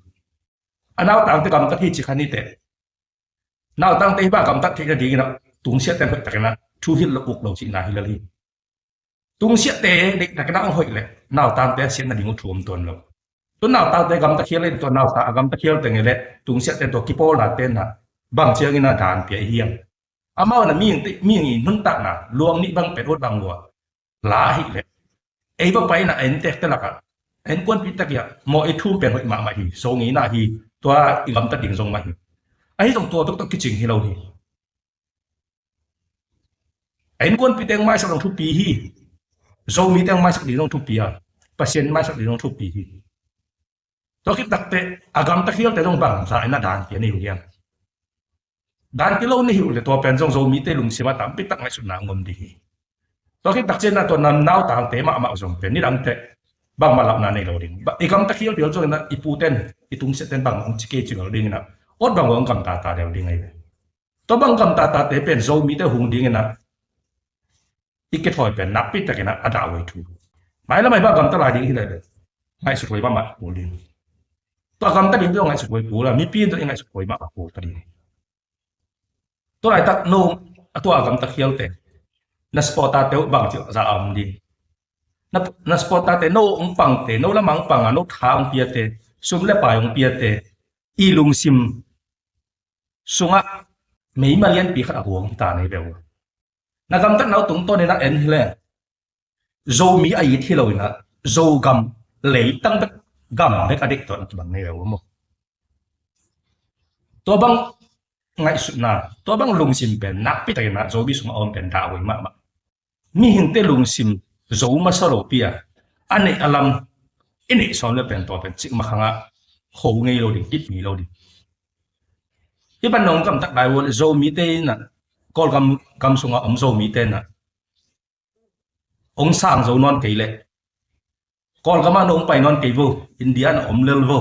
A nautangte gamtat hi ci kha ni teh. Nautangte hih bang gamtat theih nadingin ah tungsiahte in hoih takin ah thu hilh lo, uk lo cihna hi lel hi. Tungsiahte deih takin ah hong hoih leh nautangte a siat nading uh thu om tuan lo. Tua nautangte gamta khial in, tua nauta a gamta khial teng i leh tungsiahte tua kipawlnate in ah bang ciangin ah dan pia i hiam? Amau in ah mihing, mihing i nuntakna luang nih bang pet ut bang uh a la ahih leh, ei va pai in ah a inntekte lakah, a innkuanpihte kiangah mawh i thum pen hoih mahmah hi, sawngei na hi, tua i gamta ding zong mah hi. Ahi zong tua tuk tawh kicing hi lo hi. A innkuanpihte hong maisak zong thupi hi. Zomite hong maisak ding zong thupi a, Pasian maisak ding zong thupi hi. Tua khit takteh a gamta khialte zong bangzah in ah dan pia nei uh hiam? Dan pia lo nei uh leh tua pen zong Zomite lungsim ah tampi tak ngaihsutna hong om ding hi. Tua khit tak ciangin ah tua na nautangte mahmah zong pen nidangteh bangmah lauhna nei lo ding. Ba, i gamta khial phial zongin ah i pute in, i tungsiahte in bangmah hong ci kei ci lo dingin ah, awt bang hong gamtata deuh ding ahi ve. Tua bang gamtatate pen Zomite hung dingin ah i kithawi pen nakpi takin ah a dahhuai thu. Mailam ah i bang gamta lai ding hi leh ngaihsut huai mahmah kul ding. Tua gamta ding tua ngaihsut huai kul a, mipi in tua i ngaihsut huai mahmah kul ta ding. Tua laitak no a tua a gamta khialte, na supporter-te uh bang ci za a om ding? Na, na supporter-te, no hong pangte, no lamah hong pang a, no tha hong piate, sum le pai hong piate i lungsim sungah meima lianpi khat a huang hi ta nei ve uh. Na gamtatna uh tungtawnin a en hi leh, Zomi a it hi lo in ah, Zogam leitang bek, gam bek a deih tawh na kibang nei ve uh maw? Tua bang ngaihsutna, tua bang lungsim pen nakpi takin ah Zomi sungah a om pen dahhuai mahmah. Mihingte lungsim zo masa lo pi a, a neih a lam i neih sawm le pen tua pen cikmah khangah ho ngei lo ding, kip ngei lo ding. Hih pan nong gamtat lai uh leh Zomite in ah, Kawlgam, gam sungah om Zomite in ah hong sang zo nawn kei leh, Kawlgam ah na hong pai nawn kei vo, India ah na om lel vo,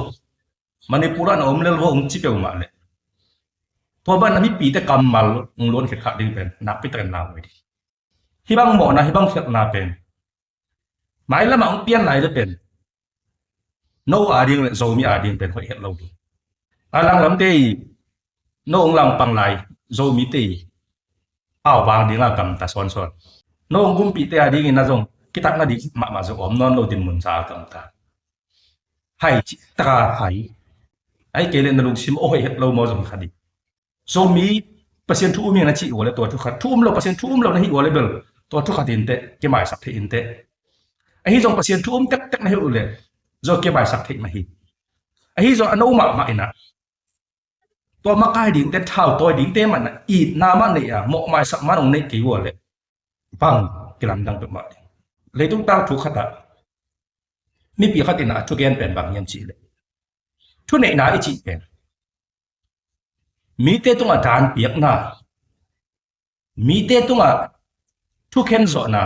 Manipur ah na om lel vo hong ci peuhmah leh, tua bang na mipite kammal hong luan khit khak ding pen nakpi takin lauhuai ding. Hih bang mawhna, hih bang khialhna pen mailamah hong pian lai le pen no a ding le Zomi a ding pen hoih het lo ding. A langlamte i, no hong langpang lai Zomite i, au bang dinga gamta sawnsawn. No hong gumpihte a dingin a zong kitakna ding mahmah zong om nawn lo, dinmun za a gamta. Hai cih taka hai. Ahih kei leh na lungsim aw hoih het lo maw zong kha ding. Zomi Pasian thu um ing na cih uh a leh tua thu khat, thu um lo, Pasian thu um lo na hih uh a leh bel tua thu khat inteh, kimaisak theih inteh. Ahi zong Pasian thu um tektek na hih uh leh zong kimaisak theih mah hi. Ahi zong a no mahmah in ah, tua makai dingte, thautawi dingte mah in ah itna mah nei a, mawhmaisak mah hong neih kei uh a leh bang kilamdang peuhmah ding. Leitung tangthu khatah mipi khat in ah a thugen pen bang hiam cih leh, thuneihna i cih pen mite tungah dan piakna, mite tungah thukhen zawhna,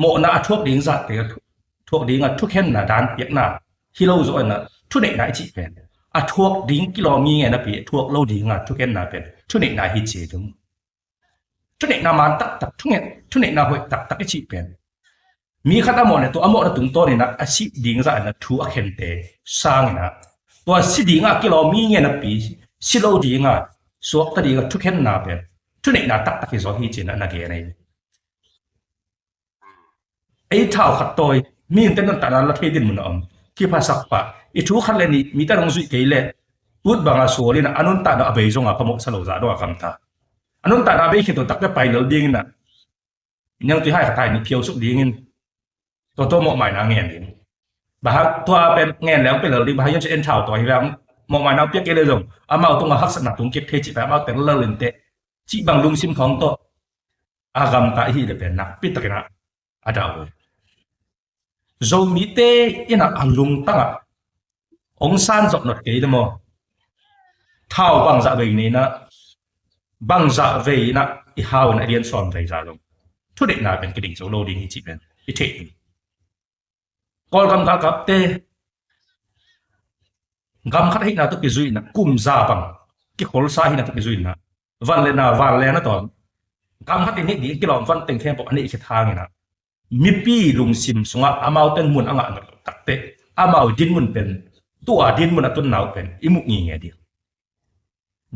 mawhna a thuak ding zahte a thu-, thuak dingah thukhenna, dan piakna hi lo zawh in ah, thuneihna i cih pen a thuak ding kilawm nginge napi, thuak lo dinga thukhenna pen thuneihna hi ci ding. Thuneihna man taktak, thunget, thuneihna hoih taktak i cih pen Mi khat a mawh le tua a mawhna tungtawn inah a si ding zah inah thu a khente sang inah tua si dingah kilawm mi ngen a pi si lo dingah suakta dingah thukhenna pen thuneihna taktak hi zaw hi cinah na gen ahi. Ei thau khat tawi mi in ten nuntakna la thei din mun a om kiphasak pah i thu khat le nih mi ta dong zuih kei le ut banga sual inah a nuntakna a bei zonga phamawhsa lo zah dong a kamta a nuntakna a bei khin to takte pai lel ding inah niang tui hai khat hai nih phiausuk dingin tua tua mawhmaina ngen ding. Bahak tua pen ngen leng pe lel ding bahak yan ci en thau tua hi veng mawhmaina piak kei le zong amau tunga haksatna tung kik thei ci pai amau tel lel in teh cih bang lungsim khawng tawh a gamta ihi le pen nakpi takinah a dau. Zomite inah a lungtangah hong san zawh not kei le maw? Thau bangzah vei nei inah bangzah vei inah i hau inah i lian sawm vei za zong thuneihna pen kiding zo lo ding hi cih pen i theih ding. Kawlgam galkapte gam khat ahihna tawh kizuihna kum za bang kikholsa ahihna tawh kizuihna van le na van le na tawn gam khat in hih ding kilawm van teng khempeuh a neih khit hanginah mipi lungsim sungah amaute mun a ngah takte amau dinmun pen tua dinmun a tunna uh pen i muh ngingei ding.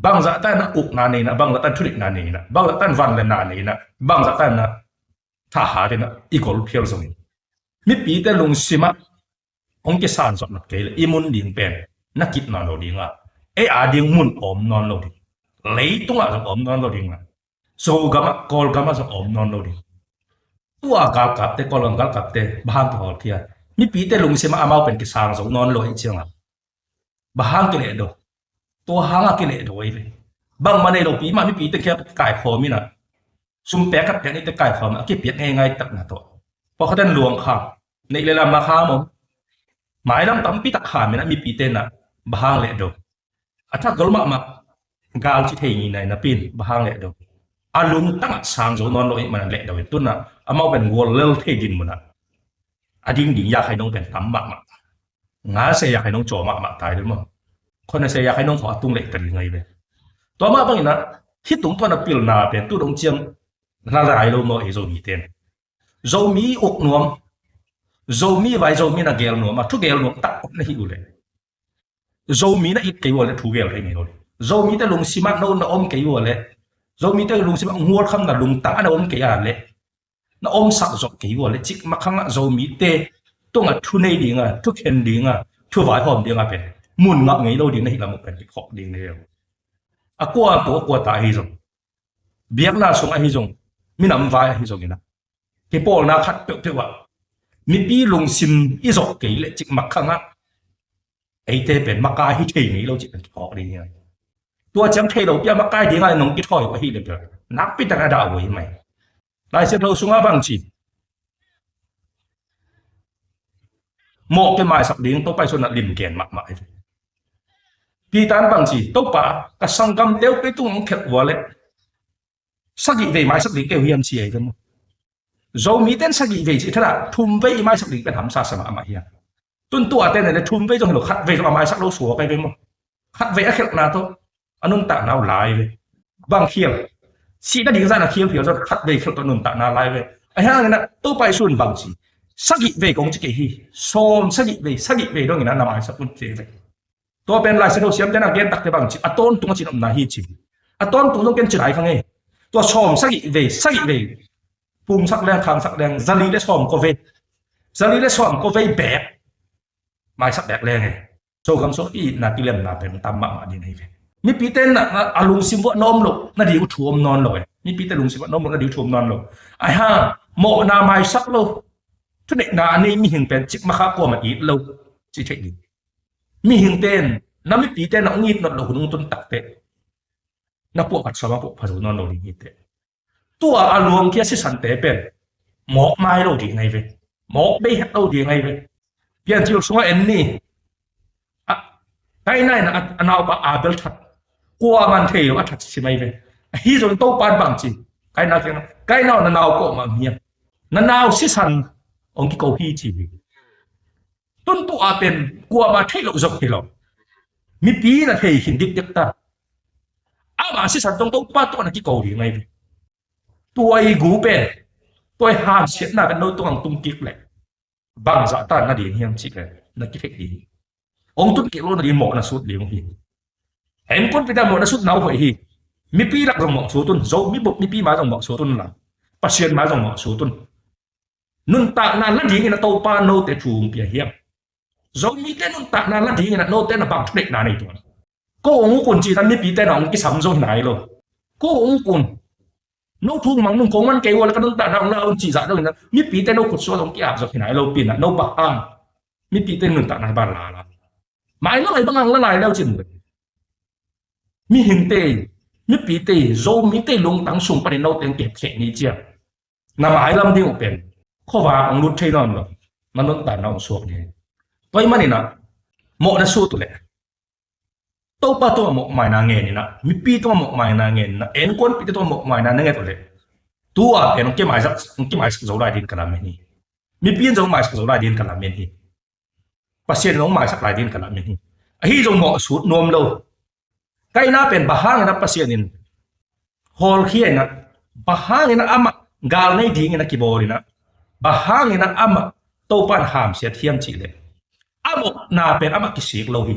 Bangzah ta inah ukna nei inah bangzah ta in thuneihna nei inah bangzah ta in van le na nei inah bangzah ta inah thahat inah i gol phial zongin mipite lungsimah hong kisan zawh not kei le i mun ding pen na kip nawn lo dinga ei a ding mun om nawn lo ding. Leitungah zong om nawn lo dinga Zogamah Kawlgamah zong om nawn lo ding. Tua galkapte Kawlgam galkapte bang hang kihawlkhia mipite lungsimah amau pen kisang zo nawn lo ahi cianga bang hang kilehdo? Tua hanga kilehdo ei ve. Bangmah nei lopi mah mipite kia kaikhawm inah sumpek khat pek nite kaikhawm a kipiak ngeingai takna tawh pawkhaten luang kham neih le lam a kham om mailam tampi tak kham inah mipite inah bang hang lehdo? A thak gol mahmah gal ci thei nginai napin bang hang lehdo? A lungtangah sang zo nawn lo ih manah lehdo in tunah amau pen gual lel thei din munah a ding ding yakhai nong pen tam mahmah. Nga se yakhai nong caw mahmah tai ve maw? Khona se yakhai nong khaw a tung leh tari ngai ve. Tua mah banginah hih tungtawn a pilna pen tu dong ciang na lai lo maw ei Zomite? Zomi uk nuam Zomi vai Zomi na gel nuam a thu gel nuam tak na hih uh leh Zomi na it kei uh a leh thu gel thei ngei lo ding. Zomite lungsimah no na om kei uh a leh Zomite lungsimah ngualkham na lungtang a na om kei a leh na omsak zawh kei uh a leh cikmah khangah Zomite tungah thu nei dinga thu khen dinga thu vaihawm dinga pen mun ngah ngei lo ding na hih lam uh pen kikhawk ding na hi. A kua tu a kua ta ahi zong biakna sung ahi zong minam vai ahi zong inah kipawlna khat peuhpeuh ah mipi lungsim i zawh kei leh cikmah khangah eite pen makai hi thei ngei lo cih pen kiphawk ding hi. Tua ciang thei lo pia makai dingah nong kithawi uh ahi le pia nakpi tak a dah uh ahi mai. Laisiangtho sungah bang ci mawh ke maisak ding Topa Jesu na lim gen mahmah hi. Peter in bang ci Topa ka sanggam teu kei tung hong khelh uh a leh sagih vei maisak ding kei uh hiam ci ahi ve maw? Zomite in sagih vei cih thadah thum vei i maisak ding pen hamsa sa mahmah hiam? Tun tuate ne le thum vei zong hi lo khat vei zong a maisak lo suak ahi ve maw? Khat vei a khelhna tawh a nuntakna uh lai ve. Bang khial sihna ding zan a khial phial zong khat vei khelh tawh a nuntakna lai ve. Ahi hanginah Topa Jesu in bang ci sagih vei kong ci kei hi. Sawm sagih vei sagih vei dongin a na maisak un ci ve. Tua pen Laisiangtho siamte na gen takte bang ci a tawntung a cin omna hi ci. A tawntung zong ken ci lai kha ngei. Tua sawm sagih vei sagih vei pumsak leng khangsak leng zali le sawm ko vei zali le sawm ko vei beek maisak beek leng e. Zogam sung i itna kilemna pen tam mahmah ding ahi ve. Mipite na a lungsim vuah na om lo na ding uh thu om nawn lo e. Mipite lungsim vuah na om lo na ding uh thu om nawn lo. Ahi hang mawhna maisak lo thuneihna a nei mihing pen cikmah kha kuamah it lo ci theih ding. Mihingte in na mipite na ong it not lo hun ong tun takte na puahphat sawm a puahpha zo nawn lo ding hi teh. Tua a luangkhia sisante pen mawk mai lo ding ahi ve. Mawk bei het lo ding ahi ve. Piancil sungah en ni. Kaina in a naupa Abel that kuaman thei lo a that sim ahi ve. Ahi zongin Topa in bang ci Kaina kiangah Kaina aw na nau kawh mah hiam? Na nau sisan hong kiko hi ci hi. Tuntu a pen kuama theih loh zok hi lo. Mipi na thei khin dikdek ta. Ama sisan tong Topa tawh na kiko ding ahi ve. Tua i gu pen Tua i hamsiatna pen no tungah tung kik leh bangzah ta na ding hiam cih pen na kitheih ding hi. Hong tun kik lo nading mawhna sut ding hi. Innkuanpihte mawhna sut na uh hoih hi. Mipi lak zong mawh sut un. Zomi bup mipi mai zong mawh sut un la, Pasian mai zong mawh sut un. Nuntakna la dingin a Topa note thu hong pia hiam? Zomite nuntakna la dingin a note na bang thuneihna nei tuan? Ko hong uk un cih na mipite na hong kisam zo hi nai lo. Ko hong uk un. No thu mang nung kong man kei uh a la ka nuntakna hong la un cih zah dongin a mipite no khutsual hong ki-ap zo hi nai lo pi na no bang hang mipite nuntakna hi ban la la. Mai lo ai bang hang la lai lo cin. Mihingte, mipite, Zomite lungtang sung panin note hong kihepkhek ni cia. Na mailam ding uh pen khuavak hong lut thei nawn lo. Na nuntakna hong suak ding. Tua ahih manin a mawhna sut uh leh Topa tungah mawhmaina ngen in a, mipi tungah mawhmaina ngen in a, innkuanpihte tungah mawhmaina na nget uh leh tua pen hong kimaisak, hong kimaisak zo lai dingin ka lamen hi. Mipi in zong maisak zo lai dingin ka lamen hi. Pasian in zong maisak lai dingin ka lamen hi. Ahi zong mawh sut nuam lo. Kaina pen bang hangin a Pasian in hawlkhia in a, bang hangin a amah gal nei dingin a kibawl in a, bang hangin a amah Topa in hamsiat hiam cih leh a mawhna pen amah kisik lo hi.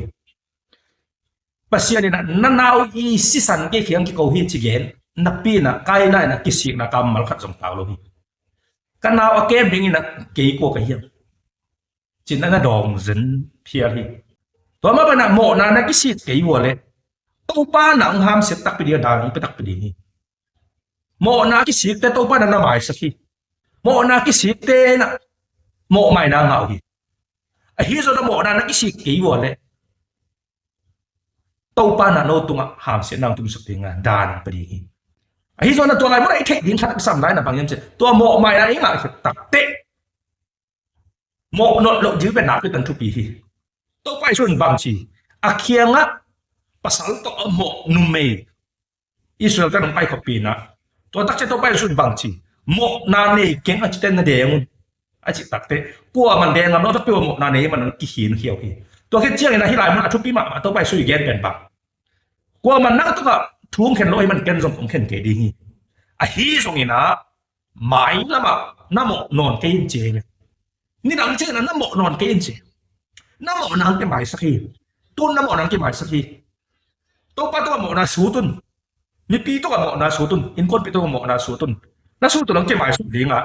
Pasian in a na nau i sisan kei kiang kiko hi ci gen napi in a Kaina in a kisikna kammal khat zong tau lo hi. Ka nau a kem dingin a kei kua ka hiam? Cin a na dawng zen phial hi. Tua mah bangin a mawhna na kisik kei uh a leh Topa na hong hamsiat takpi ding a, dal hong pia takpi ding hi. Mawhna kisikte Topa na na maisak hi. Mawhna kisikte na mawhmaina ngah uh hi. Ahi zong a mawhna na kisik kei uh a leh Topa na no tungah hamsiatna hong tungsak ding a, dan hong pia ding hi. Ahi zong a tua lai mun a i theih ding khat a kisam lai na bang hiam cih leh tua mawhmaina i ngah khit takteh mawh nawn loh ding pen nakpi tak thupi hi. Topa Jesu in bang ci, a kiangah pasal tawh a mawh numei Israel-te hong pai khawmpi in a, tua takciang Topa Jesu in bang ci, mawhna nei keng a cite na deng un a cih takteh kuaman deng ngam lo, a takpi a mawhna nei man kikhin khiau hi. Tua khit ciangin a hih lai mun a thupi mahmah Topa Jesu i gen pen bang, kuaman nang tungah thu hong khen lo ahih man ken zong kong khen kei ding hi. Ahi zongin a mailamah na mawh nawn kei in ci hi. Nidang ciangin a na mawh nawn kei in ci. Na mawhna hong kimaisak hi. Tun na mawhna hong kimaisak hi. Topa tungah mawhna sut un. Mipi tungah mawhna sut un. Innkuanpih tungah mawhna sut un. Na sut un hong kimaisak ding a,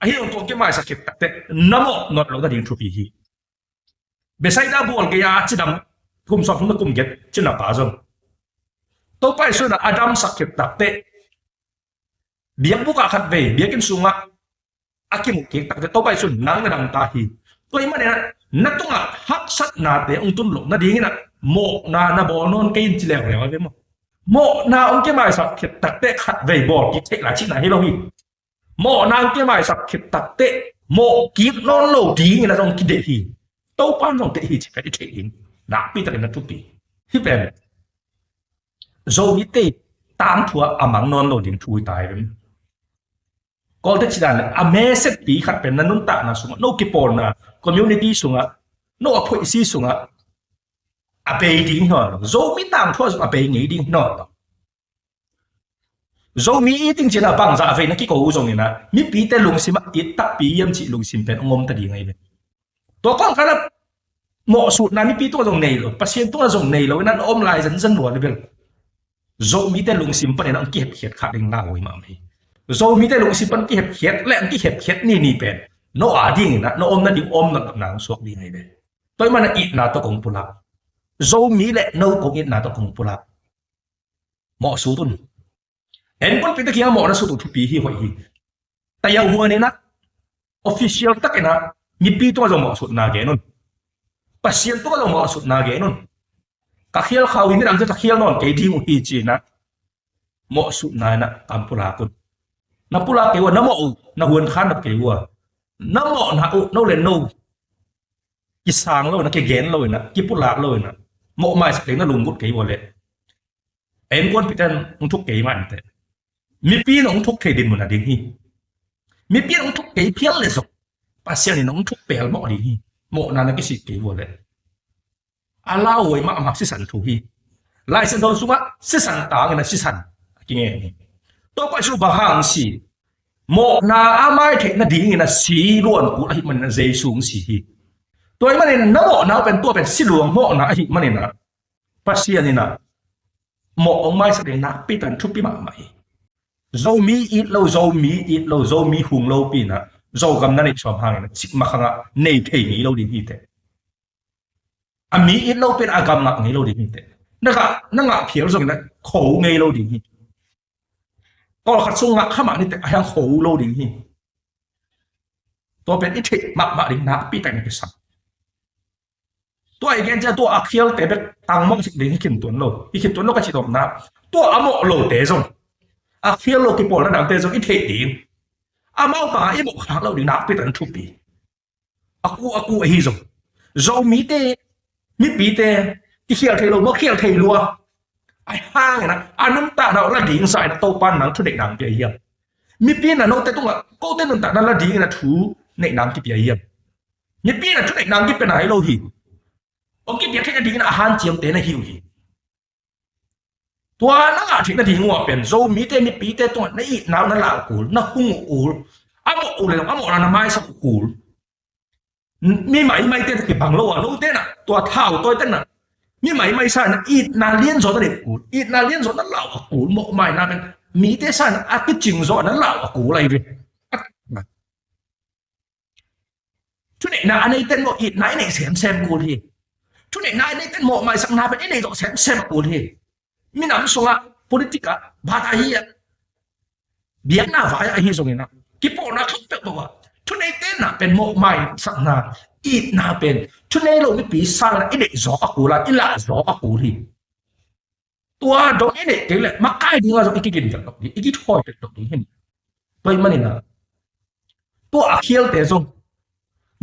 ahi hong tua hong kimaisak khit takteh na mawh nawn loh nading thupi hi. Bethsaida bual gei-a cidam kum sawm thum le kum giat cina pa zong Topa Jesu in a damsak khit takteh biakbuk ah khat vei, biakinn sungah a kimuh kik takteh Topa Jesu in nang na dam ta hi. Tua ahih manin a na tungah haksatnate hong tun loh nadingin a mawhna na bawl nawn kei in ci leuleu a ve maw? Mawhna hong kimaisak khit takteh khat vei bawl kik theih lai cihna hi lo hi. Mawhna hong kimaisak khit takteh mawh kik nawn lo dingin a zong kideih hi. Topa in zong deih hi cih pen i theih ding nakpi takin a thupi. Hih pen Zomite tangthu ah a mang nawn lo ding thu hi ta hi ve. Kawlte cih dan leh a mesetpi khat pen na nuntakna sungah, no kipawlna community sungah, no a phoihsi sungah a bei ding hi nawn lo. Zomi tangthu ah zong a bei ngei ding hi nawn lo. Zomi it ding cih a bangzah vei na kiko uh zongin a mipite lungsim ah it takpi hiam cih lungsim pen hong om ta ding ahi ve. Tua kawmkal ah mawhsutna mipi tungah zong nei lo, Pasian tungah zong nei lo in a na om lai zenzen lua le bel Zomite lungsim panin a hong kihepkhiat kha ding na hoi mahmah hi. Zomite lungsim pan kihepkhiat le hong kihepkhiat ni ni pen no a dingin a na om nading om nawn lo na hong suak ding ahi ve. Tua ahih manin a itna tawh kong pulak. Zomi le no kong itna tawh kong pulak. Mawhsut un. Innkuanpihte kiangah mawhna sut uh thupi hi, hoih hi. Tayau huan in a official takin a mipi tungah zong mawhsutna gen un. Pasian tungah zong mawhsutna gen un. Ka khial kha uh hi, nidang ciang ka khial nawn kei ding uh hi ci-in a mawhsutna in a kam pulak un. Na pulak kei uh a, na mawh uh na huan khan nop kei uh a, na mawhna uh no le no kisang lo in a, kigen lo in a, kipulak lo in a, mawh maisak ding na lunggulh kei uh a leh innkuanpihte in hong thuk kei mah inteh. Mipi in hong thuk thei dinmun a ding hi. Mipi in hong thuk kei phial leh zong Pasian in hong thuk pelmawh ding hi. Mawhna na kisik kei uh a leh. A lauhuai mahmah sisan thu hi. Lai Siangtho sungah sisan tangin a sisan a kingen hi. Topa Jesu bang hang si? Mawhna a mai theih nadingin a si luan kul ahih manin a Jesu hong si hi. Tua ahih manin na mawhna uh pen tua pen si luang mawhna ahih manin a Pasian in a mawh hong maisak ding nakpi takin thupi mahmah hi. Zomi it lo, Zomi it lo, Zomi hung lopi in a Zogam na neih sawm hangin a cikmah hangah nei thei ngei lo ding hi teh. A mi it lopi in a gam ngah ngei lo ding hi teh. Na ngah, na ngah phial zongin a kho ngei lo ding hi. Tawlkhat sung ngah kha mah ni teh, a hiang kho lo ding hi. Tua pen i theih mahmah ding nakpi takin a kisam. Tua i gen ciang tua a khialte bek tangmang sik ding hi khin tuan lo. Hi khin tuan lo ka cih tawpna. Tua a mawh lote zong, a khial lo kipawlna dangte zong i theih ding. Amau bangah i mawh khak lo ding nakpi takin thupi. A ku a ku ahi zong, Zomite, mipite kikhial thei lo, mawh khial thei lua. Ahi hangin a, a nuntakna uh la ding sa in a Topa in nang thuneihna hong pia hiam? Mipi in a note tungah kote nuntakna la dingin a thuneihna hong kipia hiam? Mipi in a thuneihna hong kipia nai lo hi. Hong kipia theih nadingin a hanciamte na hi uh hi. Tua na ngah theih nading uh a pen Zomite mipite tungah na itna uh na lah uh kul, na hung uh kul. A mawh uh le zong a mawhna na maisak uh kul. Mi maimaite tawh kibang lo a, note na tua thau tawite na mi maimai sa na itna lianzaw na neih uh kul, itna lianzaw na lah uh a kul, mawh maina pen mite sa na a kicing zaw na lah uh a kul ahi ve. Thuneihna a neite in mawh itna i neih semsem kul hi. Thuneihna a neite in mawh maisakna pen i neih zawh semsem kul hi. Minam sungah, politik ah, bata hi ah, biakna vai ah ahi zongin ah, kipawlna khempeuh bawh ah, thuneite in ah pen mawh maisakna, itna pen thunei lo mipi sang in ah i neih zawk a kul a, i lah zawk a kul hi. Tua dong i neih kei leh makai ding ah zong i kigin vet lo ding, i kithawi vet lo ding hi. Tua ahih manin ah, tua a khialte zong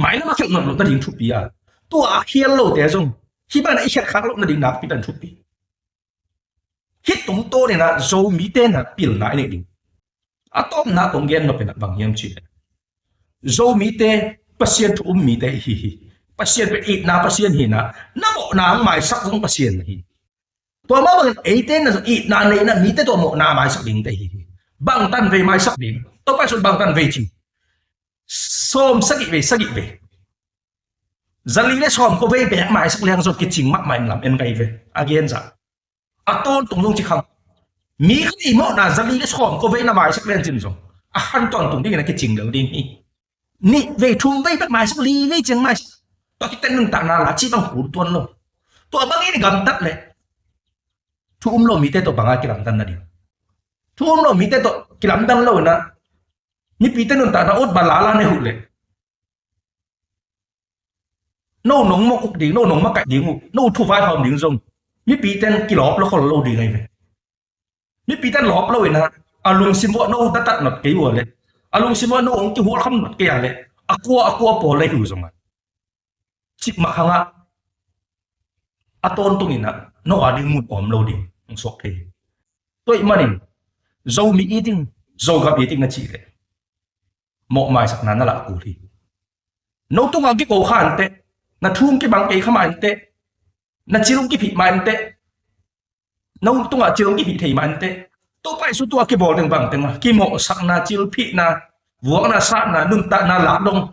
mai lam a khialh nawn loh nading thupi a, tua a khial lote zong hih bangin ah i khialh khak loh nading nakpi takin thupi. Hih tungtawn in ah Zomite in ah pilna i neih ding. A tawpna kong gen nop in ah bang hiam cih leh, Zomite Pasian thu um mite i hi hi. Pasian pen itna Pasian hi in ah, na mawhna hong maisak zong Pasian na hi. Tua mah bangin eite in ah itna nei in ah mite tawh mawhna maisak dingte i hi hi. Bangtan vei maisak ding? Topa Jesu in bangtan vei ci, sawm sagih vei, sagih vei. Zali le sawm kua vei bek maisak leng zong kicing mahmah in lam en kai ve. A gen zah a tawntung zong ci khang. Mi khat i mawhna zali le sawm kua vei na maisak leng cin zong a khan tawntung dingin a kicing lel ding hi. Nih vei, thum vei bek maisak, li vei ciang maisak, tua khit teh nuntakna la cih bang kul tuan lo. Tua bangin i gamtat leh thu um lo mite tawh bang a kilamdan nading? Thu um lo mite tawh kilamdan lo in ah, mipite nuntakna ut bang la la ne uh leh, no nong mawk uk ding, no nong makaih ding uh, no thu vaihawm ding zong mipite in kilawp lo khol lo ding ahi ve. Mipite in lawp lo in ah, a lungsim uah no datat nop kei uh a leh, a lungsim uah no hong kihual kham nop kei a leh, a kua a kua pawl lei uh zong a, cikmah hangah a tawntung in ah no a ding mun om lo ding hong suak thei hi. Tua ahih manin Zomi it ing, Zogam it ing na cih leh, mawh maisakna na lah kul hi. No tungah kiko kha inteh, na thu hong kibang kei kha mah inteh, na cil hong kiphih mah inteh, no tungah cil hong kiphih thei mah inteh. Topa Jesu tua kibawl teng bang teng a, kimawhsakna, cilphihna, vuakna, satna, nuntakna lah dong.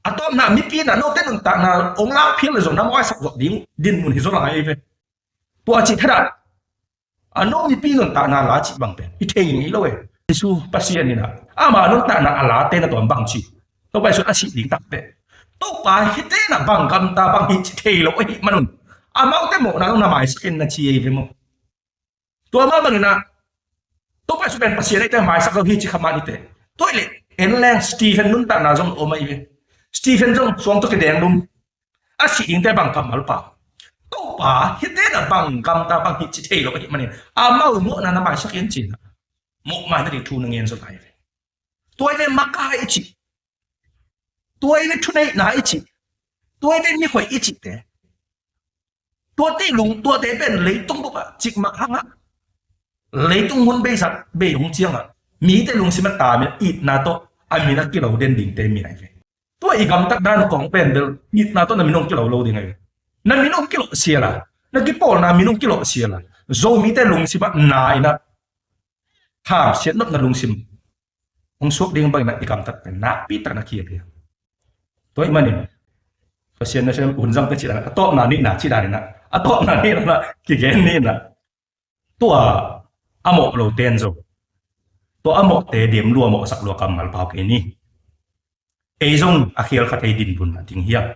A tawpna mipi in ah note nuntakna hong lak phial le zong na mawh a sak zawh ding dinmun hi zaw lai ve. Tua cih thadah a, no mipi nuntakna la cih bang pen i thei ngei lo e. Jesu Pasian in ah ama nuntakna a late na tuam bang ci? Topa Jesu a sih ding takteh, Topa, hihte in ah bang gamta bang hih ci thei lo ahih manun amaute mawhna zong na maisak in na ci ei ve maw? Tua mah bangin ah Topa Jesu pen Pasian ahih teh maisak lo hi ci kha mah ni teh. Tua ahih leh en leng Stephen nuntakna zong om ahi ve. Stephen zong suang tawh kideng lum a, sih dingte bang kammal pah. Topa, hihte in ah bang gamta bang hih ci thei lo ahih manin amau mawhna na maisak in ci-in ah mawh mai nading thu na ngen zaw lai ve. Tua hi ve makai i cih, tua hi ve thuneihna i cih, tua hi ve mihoih i cihte. Tuate lung, tuate pen leitung bup ah cikmah hangah, leitung hun beisa bei hong ciangah mite lungsim a tam in itna tawh a min a kilo den dingte min ahi ve. Tua i gamtat dan kong pen bel itna tawh na min hong kilo lo ding ahi ve. Na min hong kilawh sial a, na kipawlna min hong kilawh sial a, Zomite lungsim ah na in ah hamsiat nopna lungsim, hong suak ding bangin ah i gamtat pen nakpi takin a kihel hi. Tua ahih manin Pasian nasem hun zangte cih dan a tawpna nihna cih dan in ah, a tawpna nihna na kigen ni in ah, tua a mawh lote in zong tua a mawhte dem lua, mawhsak lua kammal pau kei ni. Ei zong a khial kha thei dinmun a ding hi hang.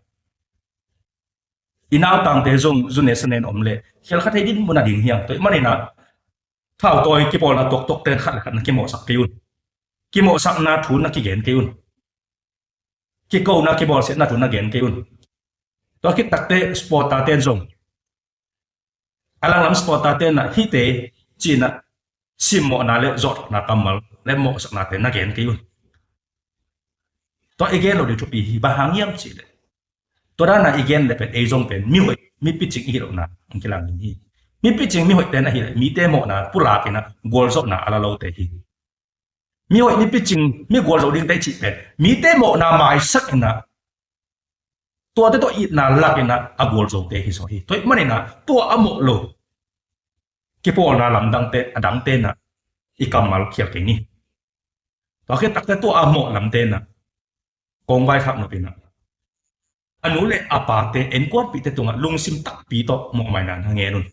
I nautangte zong zu ne sa ne in om leh khial kha thei dinmun a ding hi hang. Tua ahih manin ah thautawi kipawlna tuaktuakte in khat le khat na kimawhsak kei un. Kimawhsakna thu na kigen kei un. Kikona kibawlsiatna thu na gen kei un. Tua khit takteh supporter-te in zong, a langlam supporter-te in ah hihte ci-in ah simmawhna le zawhthawhna kammal le mawhsaknate na gen kei un. Tua i gen loh ding thupi hi. Bang hang hiam cih leh tua dan a i gen leh pen ei zong pen mihoih, mipicing i hih lohna hong kilang ding hi. Mipicing mihoihte in ahih leh mite mawhna pulak in ah gualzawhna a la lote hi. Mihoih, mipicing, mi gualzo dingte i cih pen mite mawhna maisak in ah tuate tawh itna lak in ah a gualzote hi zaw hi. Tua ahih manin ah tua a mawh lo kipawlna lamdangte, a dangte in ah i kammal khial kei ni. Tua khit takteh tua a mawh lamte in ah kong vaikhak nop in ah a nu le a pate, innkuanpihte tungah lungsim takpi tawh mawhmaina na ngen un.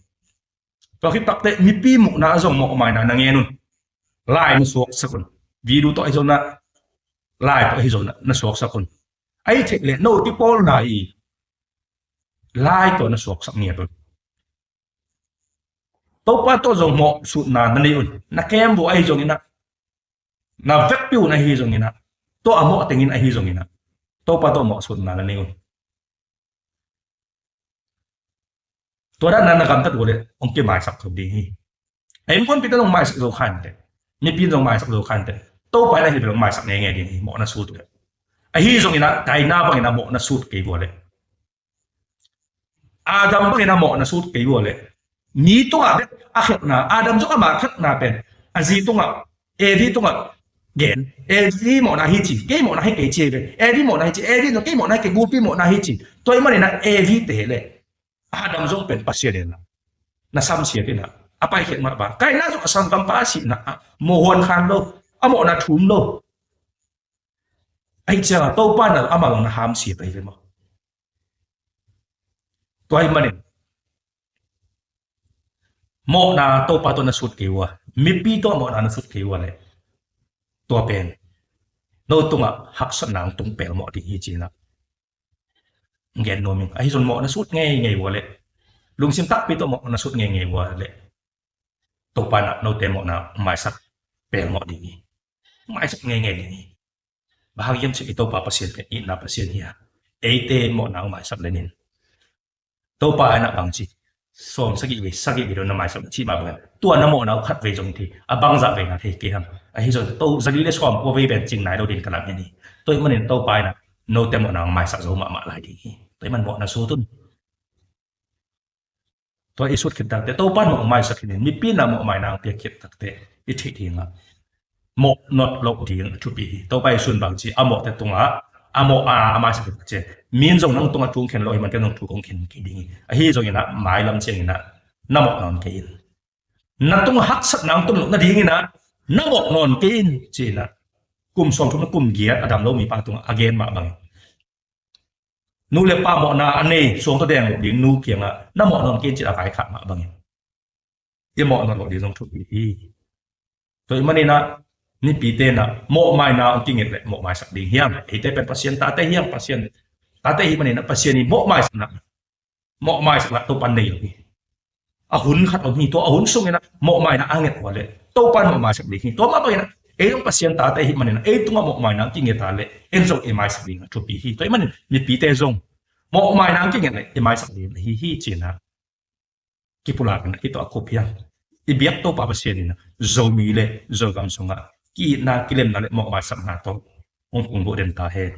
Tua khit takteh mipi muhna ah zong mawhmaina na ngen un. Lai na suaksak un. Video tawh ahi zongin ah, lai tawh ahi zongin ah na suaksak un. Ahih theih leh no kipawlna i lai tawh na suaksak ngiat un. Topa tawh zong mawhsutna na nei un. Na kem vua ahi zongin ah, na vekpi un ahi zongin ah, tua a mawh tengin ahi zongin ah, Topa tawh mawhsutna na nei un. Tua dan a na gamtat uh leh hong kimaisak kho ding hi. A innkuanpihte zong maisak zo kha inteh. Mipi in zong maisak zo kha inteh. Topa in ahih leh zong maisak ngeingei ding hi, mawh na sut uh leh. Ahi zongin ah Kaina bangin ah mawh na sut kei vua leh, Adam bangin ah mawh na sut kei vua leh, mi tungah bek a khelhna, Adam zong ama khelhna pen a zi tungah, Evi tungah gen. Evi mawhna hi ci, kei mawhna hi kei ci ve. Evi mawhna hi ci, Evi zong kei mawhna hi kei, gulpi mawhna hi ci. Tua ahih manin ah Evite leh Adam zong pen Pasian in ah na samsiat in ah a paikhiat mah bang, Kaina zong a sanggampa a sihna ah mawh huan khan lo, a mawhna thum lo. Ahih ciangin Topa in ah amah zong na hamsiat ahi ve maw. Tua ahih manin mawhna Topa tawh na sut kei uh a, mipi tawh mawhna na sut kei uh a leh, tua pen no tungah haksatna hong tung pelmawh ding hi ci-in ah gen nuam ing. Ahi zongin mawh na sut ngeingei uh a leh, lungsim takpi tawh mawh na sut ngeingei uh a leh, Topa in ah note mawhna maisak pelmawh ding hi. Maisak ngeingei ding hi. Bang hang hiam cih leh i Topa Pasian pen itna Pasian hi a, eite mawhna hong maisak lenin Topa in ah bang ci, sawm sagih vei, sagih vei lo na maisak na cih mah bangin, tua na mawhna uh khat vei zong thei, a bangzah vei na thei kei hang. Ahi zongin to zali le sawm kua vei pen cing nai lo ding ka lam hi ni. Tua ahih manin Topa in ah note mawhna hong maisak zo mahmah lai ding hi. Tua ahih man mawh na sut un. Tua i sut khit takteh Topa in mawh maisak hi ni. Mipi in ah mawhmaina hong piak khit takteh i theih ding ah mawh nawt loh ding a thupi hi. Topa Jesu in bang ci, a mawhte tungah a mawh a, a maisak hi ci. Mi in zong nang tungah thu hong khen lo ahih manin ken zong thu kong khen kei ding hi. Ahi zongin ah mailam ciangin ah na mawh nawn kei in. Na tungah haksatna hong tun loh nadingin ah na mawh nawn kei in ci-in ah kum sawmthum le kum giat a dam lo mipa tungah a gen mah bangin, nu le pa mawhna a nei, suang tawh deng loh ding nu kiangah na mawh nawn kei in ci-in a vaikhak mah bangin, i mawh nawn loh ding zong thupi hi. Tua ahih manin ah mipite in ah mawhmaina hong kinget leh mawh maisak ding hi hang. Eite pen Pasian tate hi hang, Pasian tate ahih manin ah Pasian i mawh maisakna, mawh maisak lah Topa in nei lo hi. A hun khat om hi, tua a hun sungin ah mawhmaina a nget uh a leh Topa in mawh maisak ding hi. Tua mah bangin ah ei zong Pasian tate ahih manin ah ei tungah mawhmaina kinget a leh en zong i maisak ding a thupi hi. Tua ahih manin mipite zong mawhmaina kinget leh i maisak ding ahi hi ci-in ah kipulak in ah hih tawh a khup hi hang. I biak Topa Pasian in ah Zomi le Zogam sungah ki-itna, kilemna le mawh maisakna tawh hong kungbuh den ta hen.